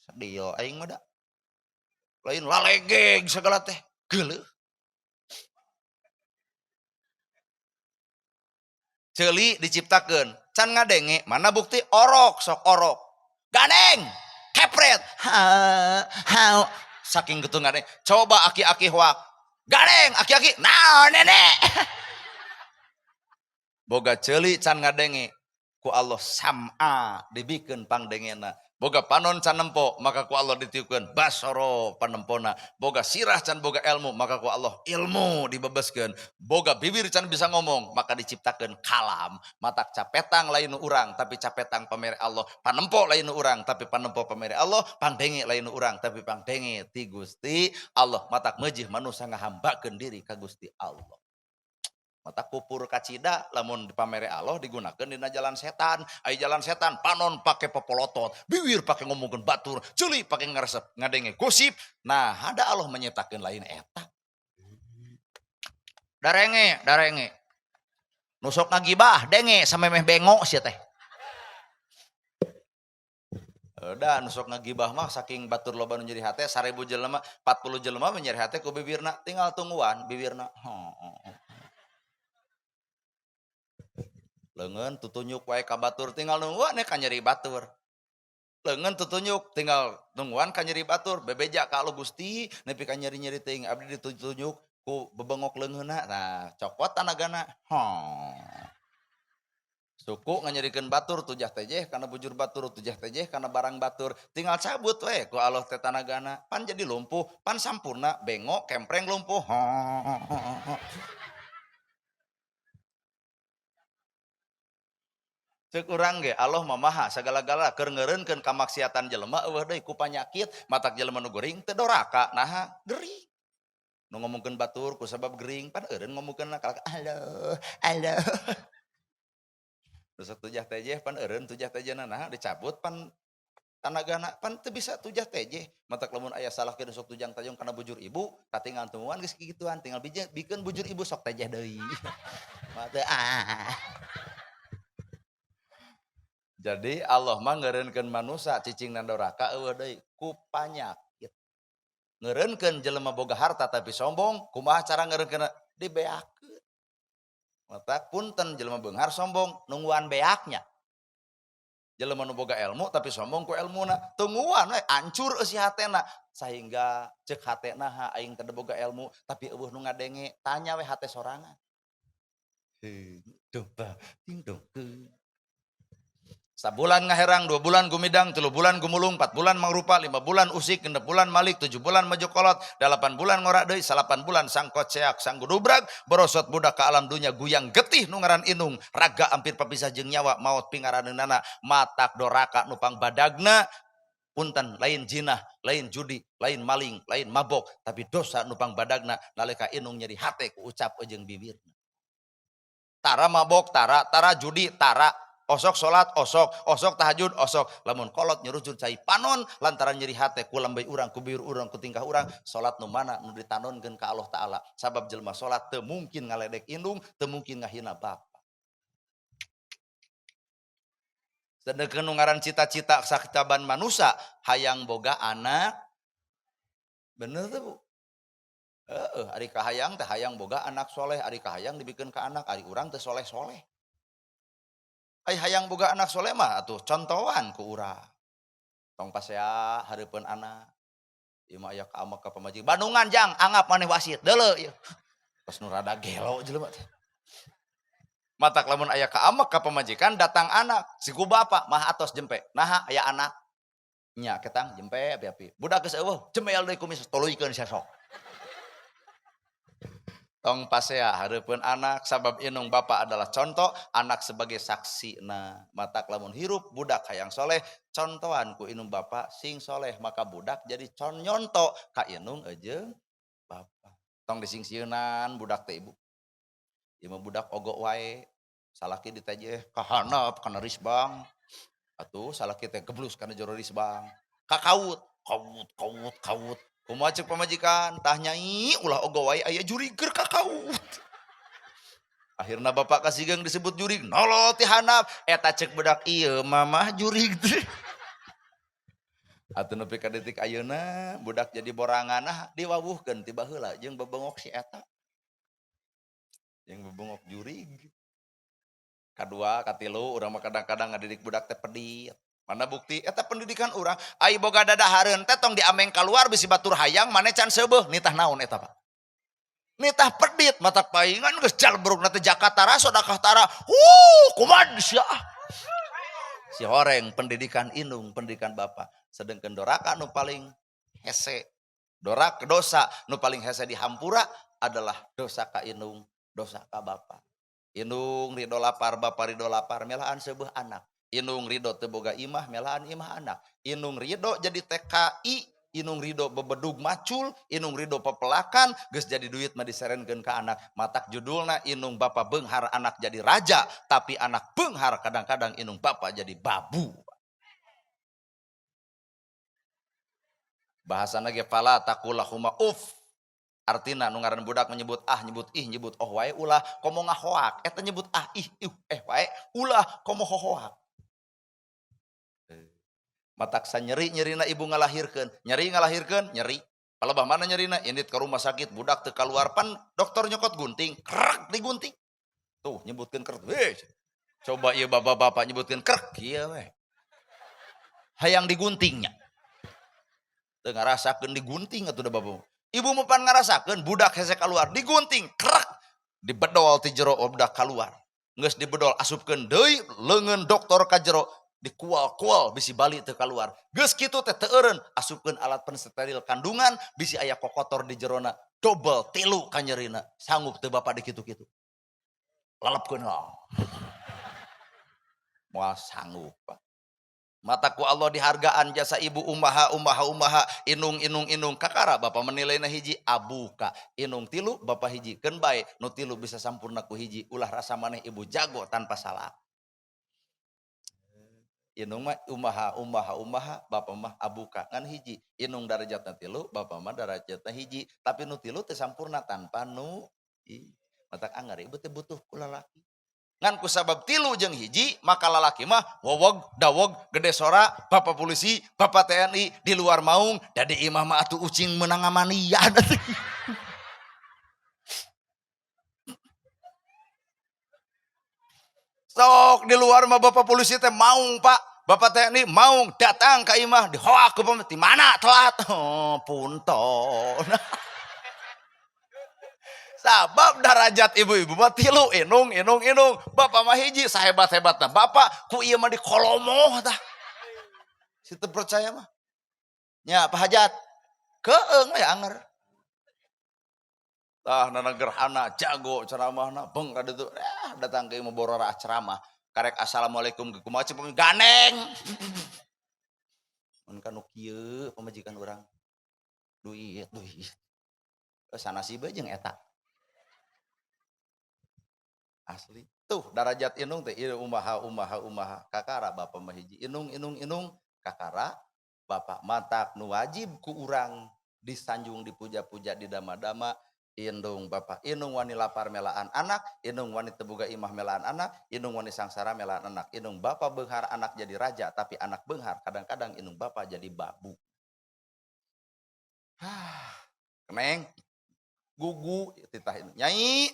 Sedih aing mah da. Lain lalegeg segala teh. Geuleuh. Ceuli diciptakeun, can ngadenge, mana bukti orok sok orok. Gandeng, kepret. Ha, ha, saking getu ngadenge. Coba aki-aki hoak. Gandeng, aki-aki, naon nenek. Boga ceuli can ngadenge, ku Allah sam'a dibikeun pangdengena. Boga panon can nempo, maka ku Allah ditiupkeun basoro panempona. Boga sirah can boga ilmu, maka ku Allah ilmu dibebeskeun. Boga bibir can bisa ngomong, maka diciptakeun kalam. Matak capetang lain nu urang, tapi capetang pamere Allah. Panempo lain nu urang, tapi panempo pamere Allah. Pangdenge lain nu urang, tapi pangdenge ti Gusti Allah. Matak meujeuh manusa ngahambakeun diri ka Gusti Allah. Mata kupur kacida lamun dipamere Allah digunakeun dina jalan setan. Ai jalan setan panon pake popolotot, bibir pake ngomongkeun batur, ceuli pake ngaresep ngadenge gosip. Nah, ada Allah menyiptakeun lain eta. Darenge, darenge. Nu sok ngagibah denge samemeh bengok sia teh. Udah nu sok ngagibah mah saking batur loba nu nyeri hate 1000 jelema, 40 jelema mah nyeri hate ku bibirna, tinggal tungguan bibirna. Heuh. Leungeun tutunyuk wae ka batur tinggal nungguan ka nyeri batur. Leungeun tutunyuk tinggal nungguan ka nyeri batur, bebeja ka Allah Gusti nepi ka nyeri-nyeri teuing abdi ditutunyuk ku bebengok leungeunna. Nah, cokot tanagana. Hong. Suku nganyerikeun batur tujah tejeh kana bujur batur, tujah tejeh kana barang batur, tinggal cabut we ku Allah teh tanagana. Pan jadi lumpuh, pan sampurna, bengok kempreng lumpuh. Hong. Ceuk urang ge Allah mah maha sagala-gala keur ngeureunkeun kamaksiatan jelema eueuh deui ku panyakit, matak jelema nu gering teu doraka, naha gering. Nu ngomongkeun batur ku sabab gering pan eureun ngomongkeunna kalak aloh aloh. Terus tujah tejeh pan eureun tujah tejehna naha dicabut pan tanagana pan teu bisa tujah tejeh. Matak lamun aya salah kieu sok tujang tajong kana bujur ibu, katinggal tungguan geus kikituan tinggal bikeun bujur ibu sok tejeh deui. Mah teu ah. Jadi Allah mah ngeureunkeun manusa cicingna doraka eueuh deui ku panyakit. Ngeureunkeun jelema boga harta tapi sombong, kumaha cara ngeureunkeunna? Dibeakeun. Mata punten jelema beunghar sombong, nungguan beaknya. Jelema nu boga ilmu tapi sombong ku elmuna, tungguan we hancur eusi hatena sehingga ceuk hatena ha aing teh boga ilmu tapi eueuh nu ngadenge, tanya we hate sorangan. Heuh, domba ting dong. Sabulan ngaherang, 2 bulan gumidang, 3 bulan gumulung, 4 bulan mangrupa, 5 bulan usik, 6 bulan malik, 7 bulan majokolot, 8 bulan ngorak deui, 8 bulan sangkot seak, sanggudubrag, borosot budak ke alam dunya, guyang getih nu ngaran inung, raga hampir papisah jeung nyawa, maot pingaraneunana, matak doraka nu pangbadagna, punten lain jinah, lain judi, lain maling, lain mabok, tapi dosa nu pangbadagna nalika inung nyeri hate ku ucap jeung bibirna. Tara mabok, tara, tara judi, tara. Osok salat osok, osok tahajud osok. Lamun kolot nyurucur cai panon lantaran nyeri hate ku lambey urang, ku biur urang, ku tingkah urang, salat nu mana nu ditanonkeun ka Allah Taala. Sabab jelema salat teu mungkin ngaledek indung, teu mungkin ngahina bapa. Sedengkeun nu ngaran cita-cita sakitaban manusia hayang boga anak. Bener tuh, Bu? Heeh, ari kahayang teh hayang boga anak soleh, ari kahayang dibikeun ka anak, ari urang teh soleh-soleh. Ai hayang boga anak soleh mah atuh contohan ku urang. Tong pasea hareupeun anak. Ieu mah aya ka amek ka pamajikan. Bandungan jang, anggap maneh wasit, deuleu ieu. Pas nu rada gelo jelema teh. Matak lamun aya ka amek ka pamajikan datang anak, si ku bapak mah atos jempe. Naha aya anak? Nya ketang jempe api-api. Budak geus eueuh, jembel deui kumis tuluykeun sia sok. Tong pasea hareupeun anak sabab indung bapa adalah contoh, anak sebagai saksi. Nah, matak lamun hirup budak hayang soleh, contohan ku indung bapa sing soleh, maka budak jadi nyonto ka indung jeung bapa. Tong disingsieunan budak teh ibu. Ieu mah budak ogok wae, salaki ditejeh kahanap kana risbang. Atuh salaki teh geblus kana jero risbang. Kakaut, kaut kaut kaut. Kumaha ceuk pamajikan? Tah nyai ulah ogo wae aya jurig keur kakaut. Akhirna bapak kasigeung disebut jurig, nolol ti handap, eta ceuk budak ieu mamah jurig teh. Atuh nepi ka detik ayeuna budak jadi borangan ah diwawuhkeun ti baheula jeung bebengok si eta. Jeung bebengok jurig. Kadua, katilu, urang mah kadang-kadang ngadidik budak teh pedit. Mana bukti eta pendidikan urang? Ai boga dadahareun teh tong diameng kaluar bisi batur hayang maneh can seubeuh, nitah naon eta, Pak? Nitah pedit matak paingan geus jalbrukna teh Jakatara sodakah tara. Kumaha sia. Si horeng pendidikan indung, pendidikan bapak. Sedengkeun doraka nu paling hese, dorak dosa nu paling hese dihampura adalah dosa ka indung, dosa ka bapa. Indung ridho lapar, bapa ridho lapar, melaan seubeuh anak. Indung ridho teu boga imah, melaan imah anak. Indung ridho jadi TKI, indung ridho bebedug macul, indung ridho pepelakan, geus jadi duit mah diserenkeun ka anak. Matak judulna indung bapa beunghar anak jadi raja, tapi anak beunghar kadang-kadang indung bapa jadi babu. Bahasana ge fala taqulahuma uff. Artina nu ngaran budak menyebut ah, nyebut ih, nyebut oh wae ulah komo ngahoak. Eta nyebut ah, ih, ih, eh wae ulah komo hohoak. Matak nyeri-nyerina ibu ngalahirkeun, nyeri ngalahirkeun, nyeri. Palebah mana nyerina? Indit ke rumah sakit, budak teu kaluar pan dokter nyokot gunting, krek digunting. Tuh nyebutkeun krek. Weh. Coba ieu bapak-bapak nyebutkeun krek kieu we. Hayang diguntingnya. Teu ngarasakeun digunting atuh da bapak. Ibu mah pan ngarasakeun budak hese kaluar digunting, krek dibedol ti jero budak kaluar. Geus dibedol asupkeun deui leungeun dokter ka jero. Dikual-kual bisi bali teu kaluar. Geus kitu teh teu eureun asupkeun alat pensteril kandungan bisi aya kokotor di jerona double tilu kanyerina. Sanggup teu bapak dikitu-kitu? Lelepkeun lah. Moal sanggup, Pak. Mataku Allah dihargaan jasa ibu umaha umaha umaha inung inung inung kakara bapak menilainya hiji abuka inung tilu bapak hiji keun bae nu tilu bisa sampurna ku hiji ulah rasa maneh ibu jago tanpa salah. Inung mah umaha umaha umaha bapak mah abuka ngan hiji inung darajatna tilu bapak mah darajatna hiji tapi nu tilu teu sampurna tanpa nu matak anggar ibu teh butuh ku lalaki ngan ku sabab tilu jeung hiji maka lalaki mah wowog dawog gede sora bapak polisi bapak TNI di luar maung dadi imah mah atuh ucing meunang ngamanian. Sok di luar mah bapak polisi teh maung pak, bapak TNI maung datang ke imah dihoak ke di mana telat, oh, punton. Sabab darajat ibu-ibu mah tilu inung inung inung, bapak mah hiji sahebat-hebatna bapak ku ieu mah dikolomoh tah. Situ percaya mah. Nya Pak Hajat keeng we anger. Tah nana gerhana jago ceramahna beng ka ditu datang ke imah borora ceramah karek assalamualaikum ke kumaha cek ganeng. Mun ka nu kieu pamajikan urang duit duit. Sanasi bae jeung eta. Asli. Tuh darajat indung teh ieu umaha umaha umaha kakara bapa mah hiji indung indung indung kakara bapak matak nu wajib ku urang disanjung dipuja-puja didama-dama indung bapak indung wani lapar melaan anak, indung wani teu boga imah melaan anak, indung wani sangsara melaan anak, indung bapak beunghar anak jadi raja, tapi anak beunghar kadang-kadang indung bapak jadi babu. Keneng gugu titah indung nyai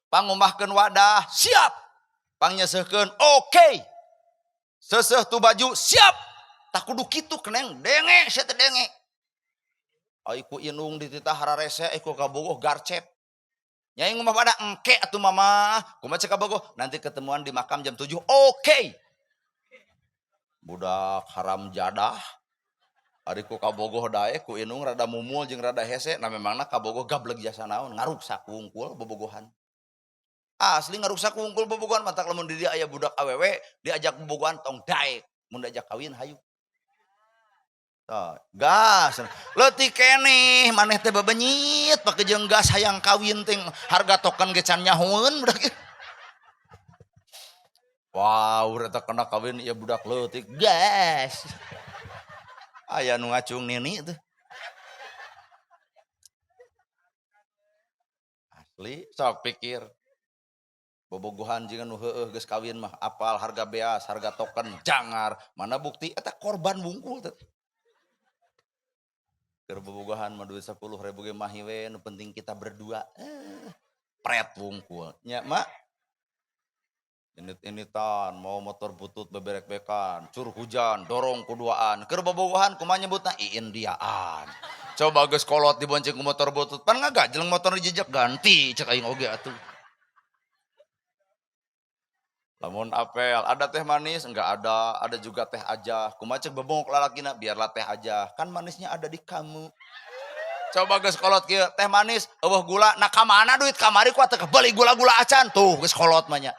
pangumahkeun wadah siap, pangnyeuseuhkeun oke, seuseuh tu baju siap, tak kudu kitu keneng denge sia teh denge. Ai ku indung dititah hararese, ai ku kabogoh garcep. Nyai ngumah wadah engke atuh mama, kumaha cek kabogoh nanti ketemuan di makam jam 7 oke. Budak haram jadah. Ari ku kabogoh daek ku indung rada mumul jeung rada hese, nah memangna kabogoh gableg jasa naon ngaruksak wungkul bobogohan. Asli ngaruksak wungkul bobogohan matak lamun di dieu aya budak awewe diajak bobogohan tong daek, mun diajak kawin hayu. Tah, gas. Leutik keneh maneh teh bebenyit pake jeung gas hayang kawin teh harga token ge can nyahoeun budak ieu. Wow, eta kena kawin ieu budak leutik gas. Aya nu ngacung nini tuh. Asli sok pikir. Bobogohan jeung nu heueuh geus kawin mah apal harga beas, harga token, jangar. Mana bukti eta korban wungkul teh. Keur bobogohan mah duit 10.000 ge mah we nu penting kita berdua. Pret wungkul. Nya mak. Init-initan, mau motor butut beberek-bekan, cur hujan, dorong kuduaan. Keur bobogohan kumaha nyebutna iindiaan. Coba geus kolot dibonceng ku motor butut, pan ngagajeleng motor dijejak ganti cek aing oge atuh. Lamun apel, ada teh manis? Enggak ada, ada juga teh aja. Kumaha cek bebongok lalakina, biarlah teh aja, kan manisnya ada di kamu. Coba geus kolot kieu, teh manis, eueuh gula, nah ka mana duit kamari ku teh kebeli gula-gula acan, tuh geus kolot mah nya.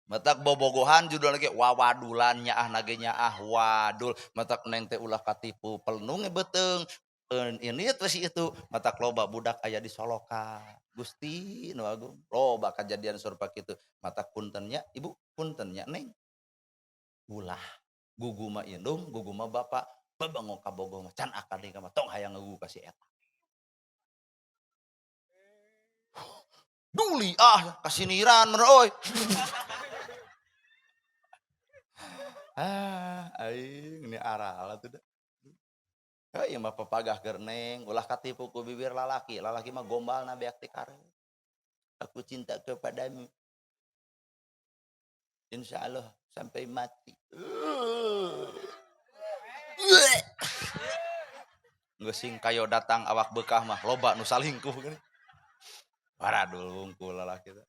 Matak bobogohan judul lagi wawadulan nyaah nage nyaah wadul, matak neng teh ulah katipu pelnung beuteung. Ini terus itu matak loba budak aya di Soloka. Gusti nu agung, loba kajadian sarupa kitu. Matak puntennya ibu, puntennya neng. Ulah gugu mah indung, gugu mah bapak, bebengok kabogoh mah can akad nikah mah tong hayang ngagugu ka si eta. Duli ah kasiniran mun euy. Ah, aing ini aral atuh da. Heuh ieu mah papagah keur neng, ulah katipu ku bibir lalaki, lalaki mah gombalna beak ti kareut. Aku cinta kepadamu. Insya Allah sampai mati. Geus sing kayo datang awak beukah mah loba nu salingkuh geuning. Waradul wungkul lalaki teh.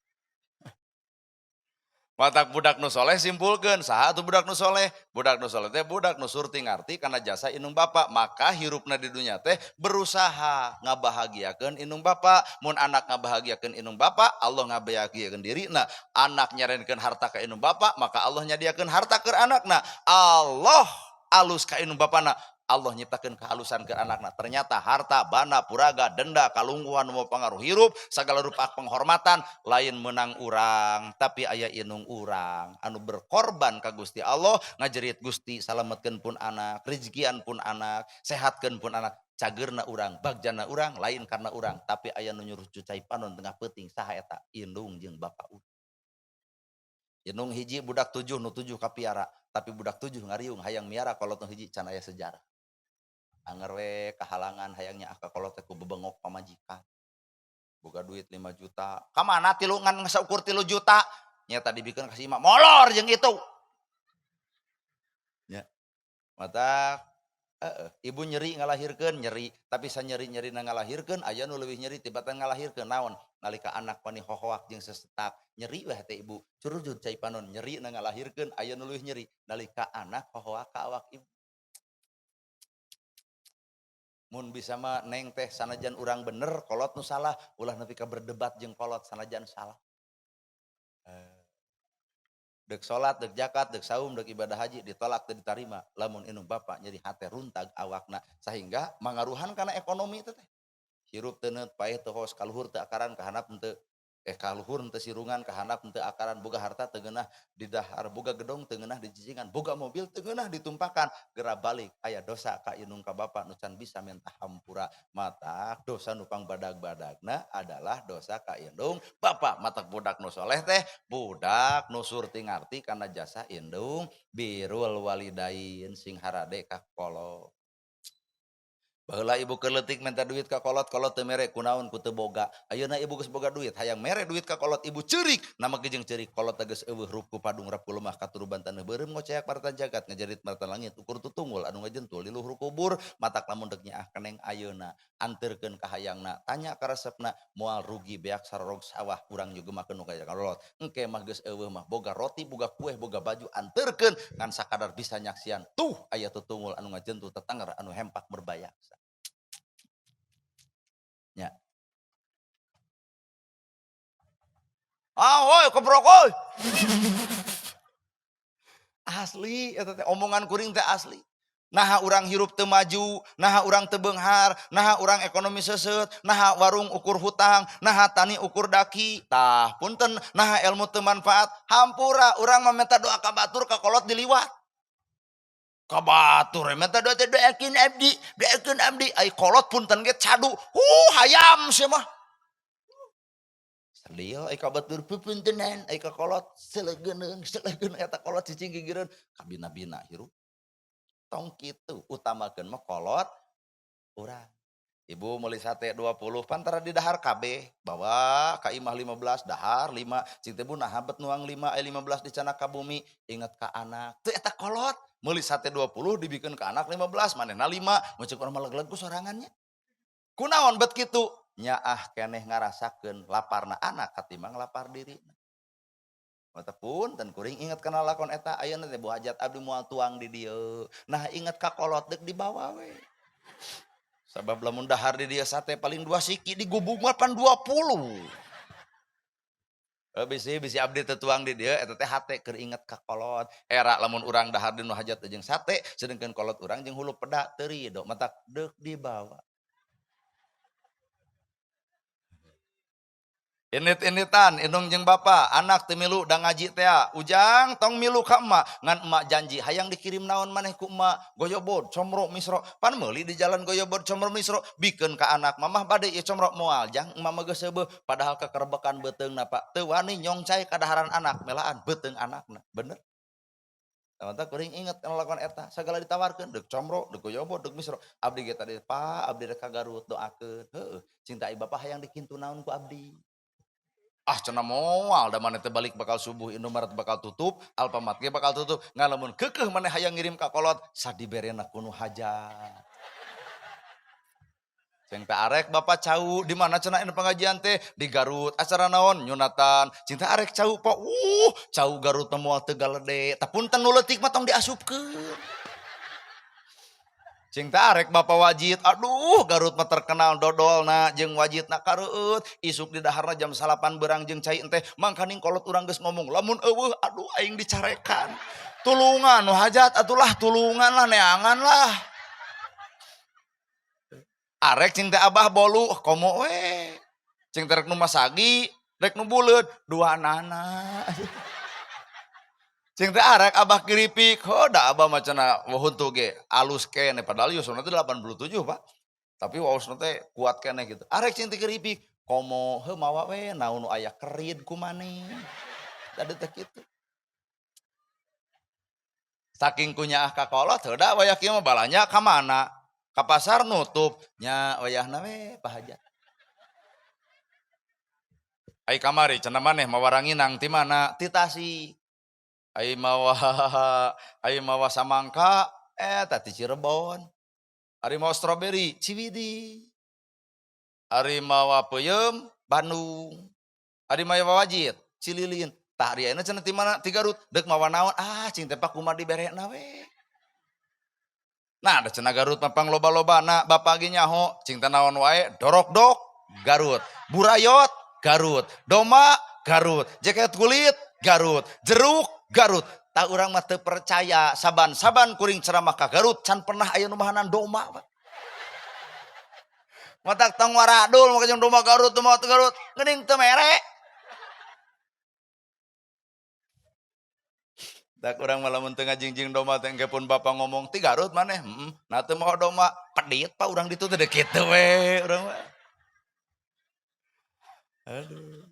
Matak budak nu soleh simpulkeun, saha atuh budak nu soleh? Budak nu soleh teh budak nu surti ngarti kana jasa indung bapa, maka hirupna di dunya teh berusaha ngabahagiakeun indung bapa. Mun anak ngabahagiakeun indung bapa, Allah ngabahagiakeun dirina. Anak nyarenkeun harta ka indung bapa, maka Allah nyadiakeun harta keur anakna. Allah alus ka indung bapana, Allah nyiptakeun kehalusan ke anakna. Ternyata harta, bana, puraga, denda, kalungguhan, mau pengaruh hirup, segala rupa penghormatan lain menang urang, tapi aya inung urang anu berkorban ka Gusti Allah, ngajerit Gusti salametkeun pun anak, rezekian pun anak, sehatkeun pun anak, cageurna urang, bagjana urang, lain karena urang, tapi aya nu nyuruh cucai panon tengah peuting saha eta? Indung jeung bapa urang. Indung hiji budak 7 nu 7 kapiara, tapi budak 7 ngariung hayang miara kolot nu hiji can aya sejarah. Anger we kahalangan hayangnya ka kolot teh ku bebengok pamajikan. Boga duit 5 juta. Ka mana tilu ngan saukur 3 juta? Nya tadi dibikeun ka si imah, molor jeung itu. Nya. Matak ibu nyeri ngalahirkeun nyeri, tapi sanyeri-nyerina ngalahirkeun aya nu leuwih nyeri tibatan ngalahirkeun naon? Nalika anak wani hohoak jeung sesetak, nyeri we hate ibu. Curujud cai panon nyeri na ngalahirkeun aya nu leuwih nyeri nalika anak hohoak ka awak ibu. Mun bisa mah neng teh sanajan urang bener kolot nu salah, ulah nepi ka berdebat jeung kolot sanajan salah. Deuk salat, deuk zakat, deuk saum, deuk ibadah haji ditolak teu ditarima lamun indung bapa nyeri hate runtag awakna sehingga mangaruhan kana ekonomi teh teh. Hirup teu neut, paeh teu hos, kaluhur teu akaran, kahandap henteu. Ka luhur henteu sirungan, ka handap henteu akaran, boga harta teu ngeunah didahar, boga gedong teu ngeunah dicicingan, boga mobil teu ngeunah ditumpakan, gera balik aya dosa ka indung ka bapa nu can bisa minta hampura. Matak dosa nu pangbadag-badagna adalah dosa ka indung bapa. Matak budak nu soleh teh budak nu surti ngarti kana jasa indung, birrul walidain sing harade ka kolot. Baheula ibu keur leutik minta duit ka kolot, kolot teu mere, kunaon ku teu boga. Ayeuna ibu geus boga duit, hayang mere duit ka kolot ibu ceurik. Nama ge jeung ceurik, kolot teh geus eueuh rup ku padung rap ku lemah katuruban taneuh beureum ngoceak maratan jagat ngajarit maratan langit ukur tutungul anu ngajentul di luhur kubur. Matak lamun deuk nyaah keneng ayeuna anterkeun ka hayangna, tanya ka resepna, moal rugi beak sarorog sawah urang nyugemakeun nu kaya kolot. Engke mah geus eueuh mah boga roti, boga kue, boga baju anterkeun ngan sakadar bisa nyaksian tuh aya tutungul anu ngajentul tetanggar anu hempak berbayaksa. Ya. Ah, woi, kebrok woi. Asli eta teh omongan kuring teh asli. Naha urang hirup teu maju, naha urang teu beunghar, naha urang ekonomi seuseut, naha warung ukur hutang, naha tani ukur daki. Tah punten, naha ilmu teu manfaat, hampura urang mah minta doa ka batur ka kolot diliwat. Ka batur minta doa teh doakeun abdi, doakeun abdi, ai kolot punten ge cadu. Hayam sia mah. Sedih ai ka batur pupuntenan, ai ka kolot selegeneung, selegeneung eta kolot cicing gigireun kabina-bina hirup. Tong kitu utamakeun mah kolot urang. Ibu meuli sate 20 pantara di dahar kabeh, bawa ka imah 15 dahar 5, cing teh bu naha bet nuang 5 ai 15 dicanak ka bumi, inget ka anak. Teu eta kolot meuli sate 20 dibikeun ka anak 15, manehna 5, mun ceuk urang mah leg-leg ku sorangannya. Kunaon bet kitu? Nyaah keneh ngarasakeun laparna anak katimbang lapar dirina. Ataupun dan kuring inget kana lakon eta ayeuna teh bu hajat abdi moal tuang di dieu. Nah inget ka kolot deuk dibawa we. Sabab lamun dahar di dieu sate paling 2 siki digubug mah pan 20. Bisi abdi teu tuang di dieu eta teh hate keur inget ka kolot. Era lamun urang dahar di nu hajat jeung sate sedengkeun kolot urang jeung hulu peda teu rido matak deuk dibawa. Init-initan indung jeung bapa, anak teu milu da ngaji tea, ujang tong milu ka emak, ngan emak janji hayang dikirim naon maneh ku emak, goyobod, comro, misro, pan meuli di jalan goyobod, comro, misro, bikeun ka anak, mamah bade ieu comro moal, jang emak mah geus seubeuh, padahal kekerbekan beuteungna Pak, teu wani nyongcai kadaharan anak, melaan beuteung anakna, bener? Tah kuring inget kana lakon eta, sagala ditawarkeun, deuk comro, deuk goyobod, deuk misro, abdi ge tadi, Pak, abdi rek ka Garut doakeun, heueuh, cinta ieu bapa hayang dikintu naon ku abdi. Ah cenah moal da maneh teh balik bakal subuh Indomaret bakal tutup, Alfamart ge bakal tutup. Ngan lamun keukeuh maneh hayang ngirim ka kolot sadiberena ku nu hajat. Ceng teh arek bapak cau di mana cenah anu pengajian teh di Garut acara naon nyunatan. Cing teh arek cau pak, cau Garut mah moal teu galede. Tah punten nu leutik mah tong diasupkeun. Cing teh arek bapak wajit, aduh Garut mah terkenal dodolna jeung wajitna kareueut, isuk di daharna jam 9 berang jeung cai enteh, mangkaning kolot urang geus ngomong lamun eueuh aduh aing dicarekan. Tulungan nu hajat atulah tulungan lah neangan lah. Arek cing teh abah bolu komo we. Cing teh rek nu masagi, rek nu buleud, dua nana. Cing teh arek abah kiripik, heuh da abah mah cenah wahuntu ge alus keneh padahal yusuna teh 87 Pak. Tapi waosna teh kuat keneh gitu. Arek cing teh kiripik, komo heuh mawa we naon nu aya kerid ku maneh. Tadi teh kitu. Saking kunyaah ka kolot heuh da wayah kieu mah balanja ka mana? Ka pasar nutup nya wayahna we Pak Hajat. Ai kamari cenah maneh mawa ranginang ti mana? Ti Tasik. Ai mawa samangka eta ti Cirebon. Ari mawa stroberi Ciwidey. Ari mawa peuyeum Bandung. Ari mawa wajit Cililin. Tah ari ayeuna cenah ti mana? Ti Garut. Deuk mawa naon? Ah cing teh pak kumaha diberena we. Nah, da cenah Garut mah pangloba-lobana, bapak ge nyaho, cing teh naon wae, dorokdok Garut, burayot Garut, domba Garut, jaket kulit Garut, jeruk Garut. Tak urang mah teu percaya, saban-saban kuring ceramah ka Garut can pernah aya nu mahanan domba, Pak. Matak tong waradul mah jeung domba Garut, domba Garut, geuning teu mere. Tak urang mah lamun teu ngajingjing domba teh engke pun bapak ngomong ti Garut maneh, heeh. Nah teu mawa domba, pedit Pak urang ditu teh kitu we urang mah. Aduh.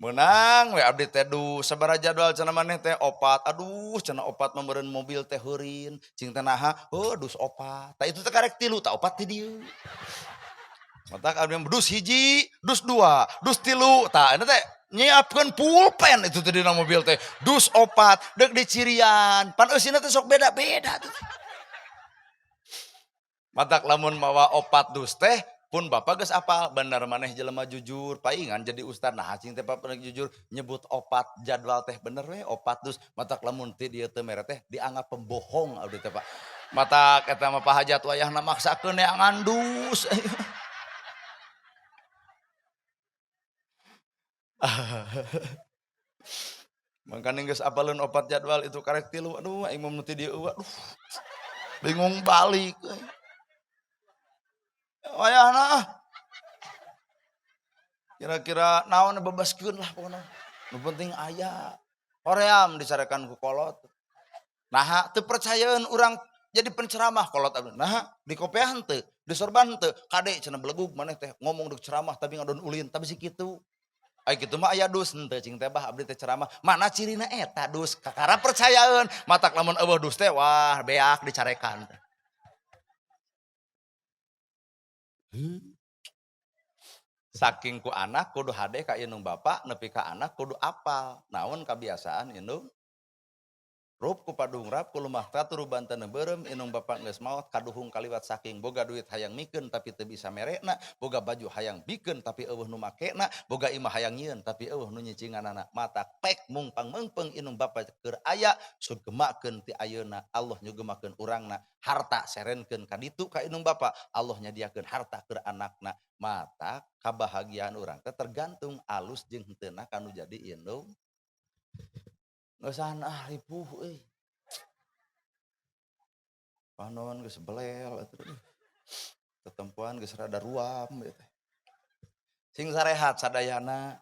Meunang we abdi teh duh sabaraha jadwal cenah maneh teh opat. Aduh cenah opat mah meureun mobil teh heurin. Cing teh naha? Heuh dus opat. Tah itu teh karek tilu tah opat ti dieu. Matak abdi mah dus hiji, dus dua, dus tilu. Tah eta teh nyiapkeun pulpen itu teh dina mobil teh. Dus opat deuk dicirian. Pan eusina teh sok beda-beda tuh. Matak lamun mawa opat dus teh pun bapak geus apal bener maneh jelema jujur paingan jadi ustad nah cing teh pernah jujur nyebut opat jadwal teh bener we opat dus matak lamun ti dieu teu mere teh dianggap pembohong abdi teh Pak. Matak eta mah Pak Hajat wayahna maksakeun neangan dus. Mangkaning geus apaleun opat jadwal itu karek tilu aduh aing mah nu ti dieu aduh. Bingung balik euy. Wayahna ah. Kira-kira naon bebaskeun lah pokona. Nu penting aya. Hoream dicarekan ku kolot. Naha teu percayaeun urang jadi penceramah kolot abdi. Naha dikopeah henteu, disorban henteu, kade cenah belegug maneh teh ngomong deuk ceramah tapi ngadon ulin tapi si kitu. Ai kitu mah aya dus henteu cing teh bah abdi teh ceramah. Mana cirina eta dus kakara percayaeun matak lamun eueuh dus teh wah beak dicarekan. Saking ku anak kudu hade ka indung bapak nepi ka anak kudu apal naon kabiasaan indung rup ku padungrap ku lumah turu banten beureum indung bapak geus maot kaduhung kaliwat saking boga duit hayang mikeun tapi teu bisa merekna, boga baju hayang bikeun tapi eueuh nu makena, boga imah hayang nyieun tapi eueuh nu nyicinganana. Matak pek mung pangmeungpeung indung bapak keur aya sugemakeun ti ayeuna Allah nyugemakeun urangna, harta serenkeun ka ditu ka indung bapa Allah nyadiakeun harta keur anakna. Matak kabahagiaan urang teh tergantung alus jeung henteuna kanu jadi indung. Geusan ah ripuh euy. Panon geus belel atuh. Tetempoan geus rada ruam ieu teh. Sing sarehat sadayana,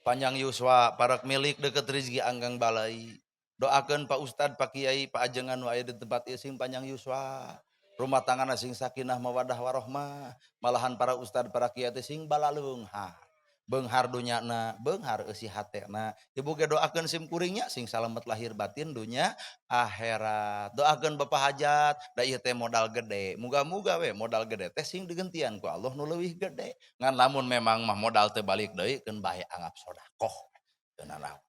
panjang yuswa, parak milik deukeut rezeki anggang balai. Doakeun Pak Ustad, Pak Kiai, Pak Ajengan nu aya di tempat ieu sing panjang yuswa. Rumah tanggana sing sakinah mawadah warohmah. Malahan para ustad, para kiai teh sing balaleunghar. Beunghar dunyana, beunghar eusi hatena. Ibu ge doakeun sim kuringnya sing salamet lahir batin dunya akhirat. Doakeun Bapak Hajat, da ieu teh modal gede. Muga-muga we modal gede teh sing digentian ku Allah nu leuwih gede. Ngan lamun memang mah modal teu balik deui keun bae anggap sodakoh. Teu nanaon.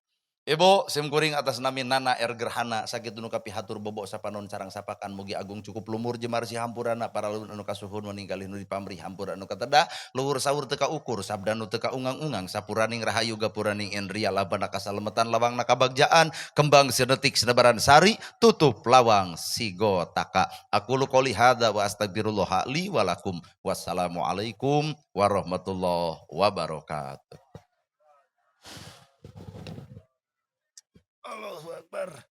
Ibu sim kuring atas nami Nana R Gerhana sakitu nu kapihatur bobo sapanon carang sapakan mugi agung cukup lumur jemar si hampurana para leluhur anu kasuhun waninggalih nu dipamrih hampura anu kateda luhur saur teu kaukur sabda nu teu kaungang-ungang sapuraning rahayu gapuraning indria labana kasalemetan lawangna kabagjaan kembang sedetik senebaran sari tutup lawang sigotaka. Aku lu qouli hadza wa astagfirullah li wa lakum. Wassalamualaikum warahmatullahi wabarakatuh. Allahu Akbar.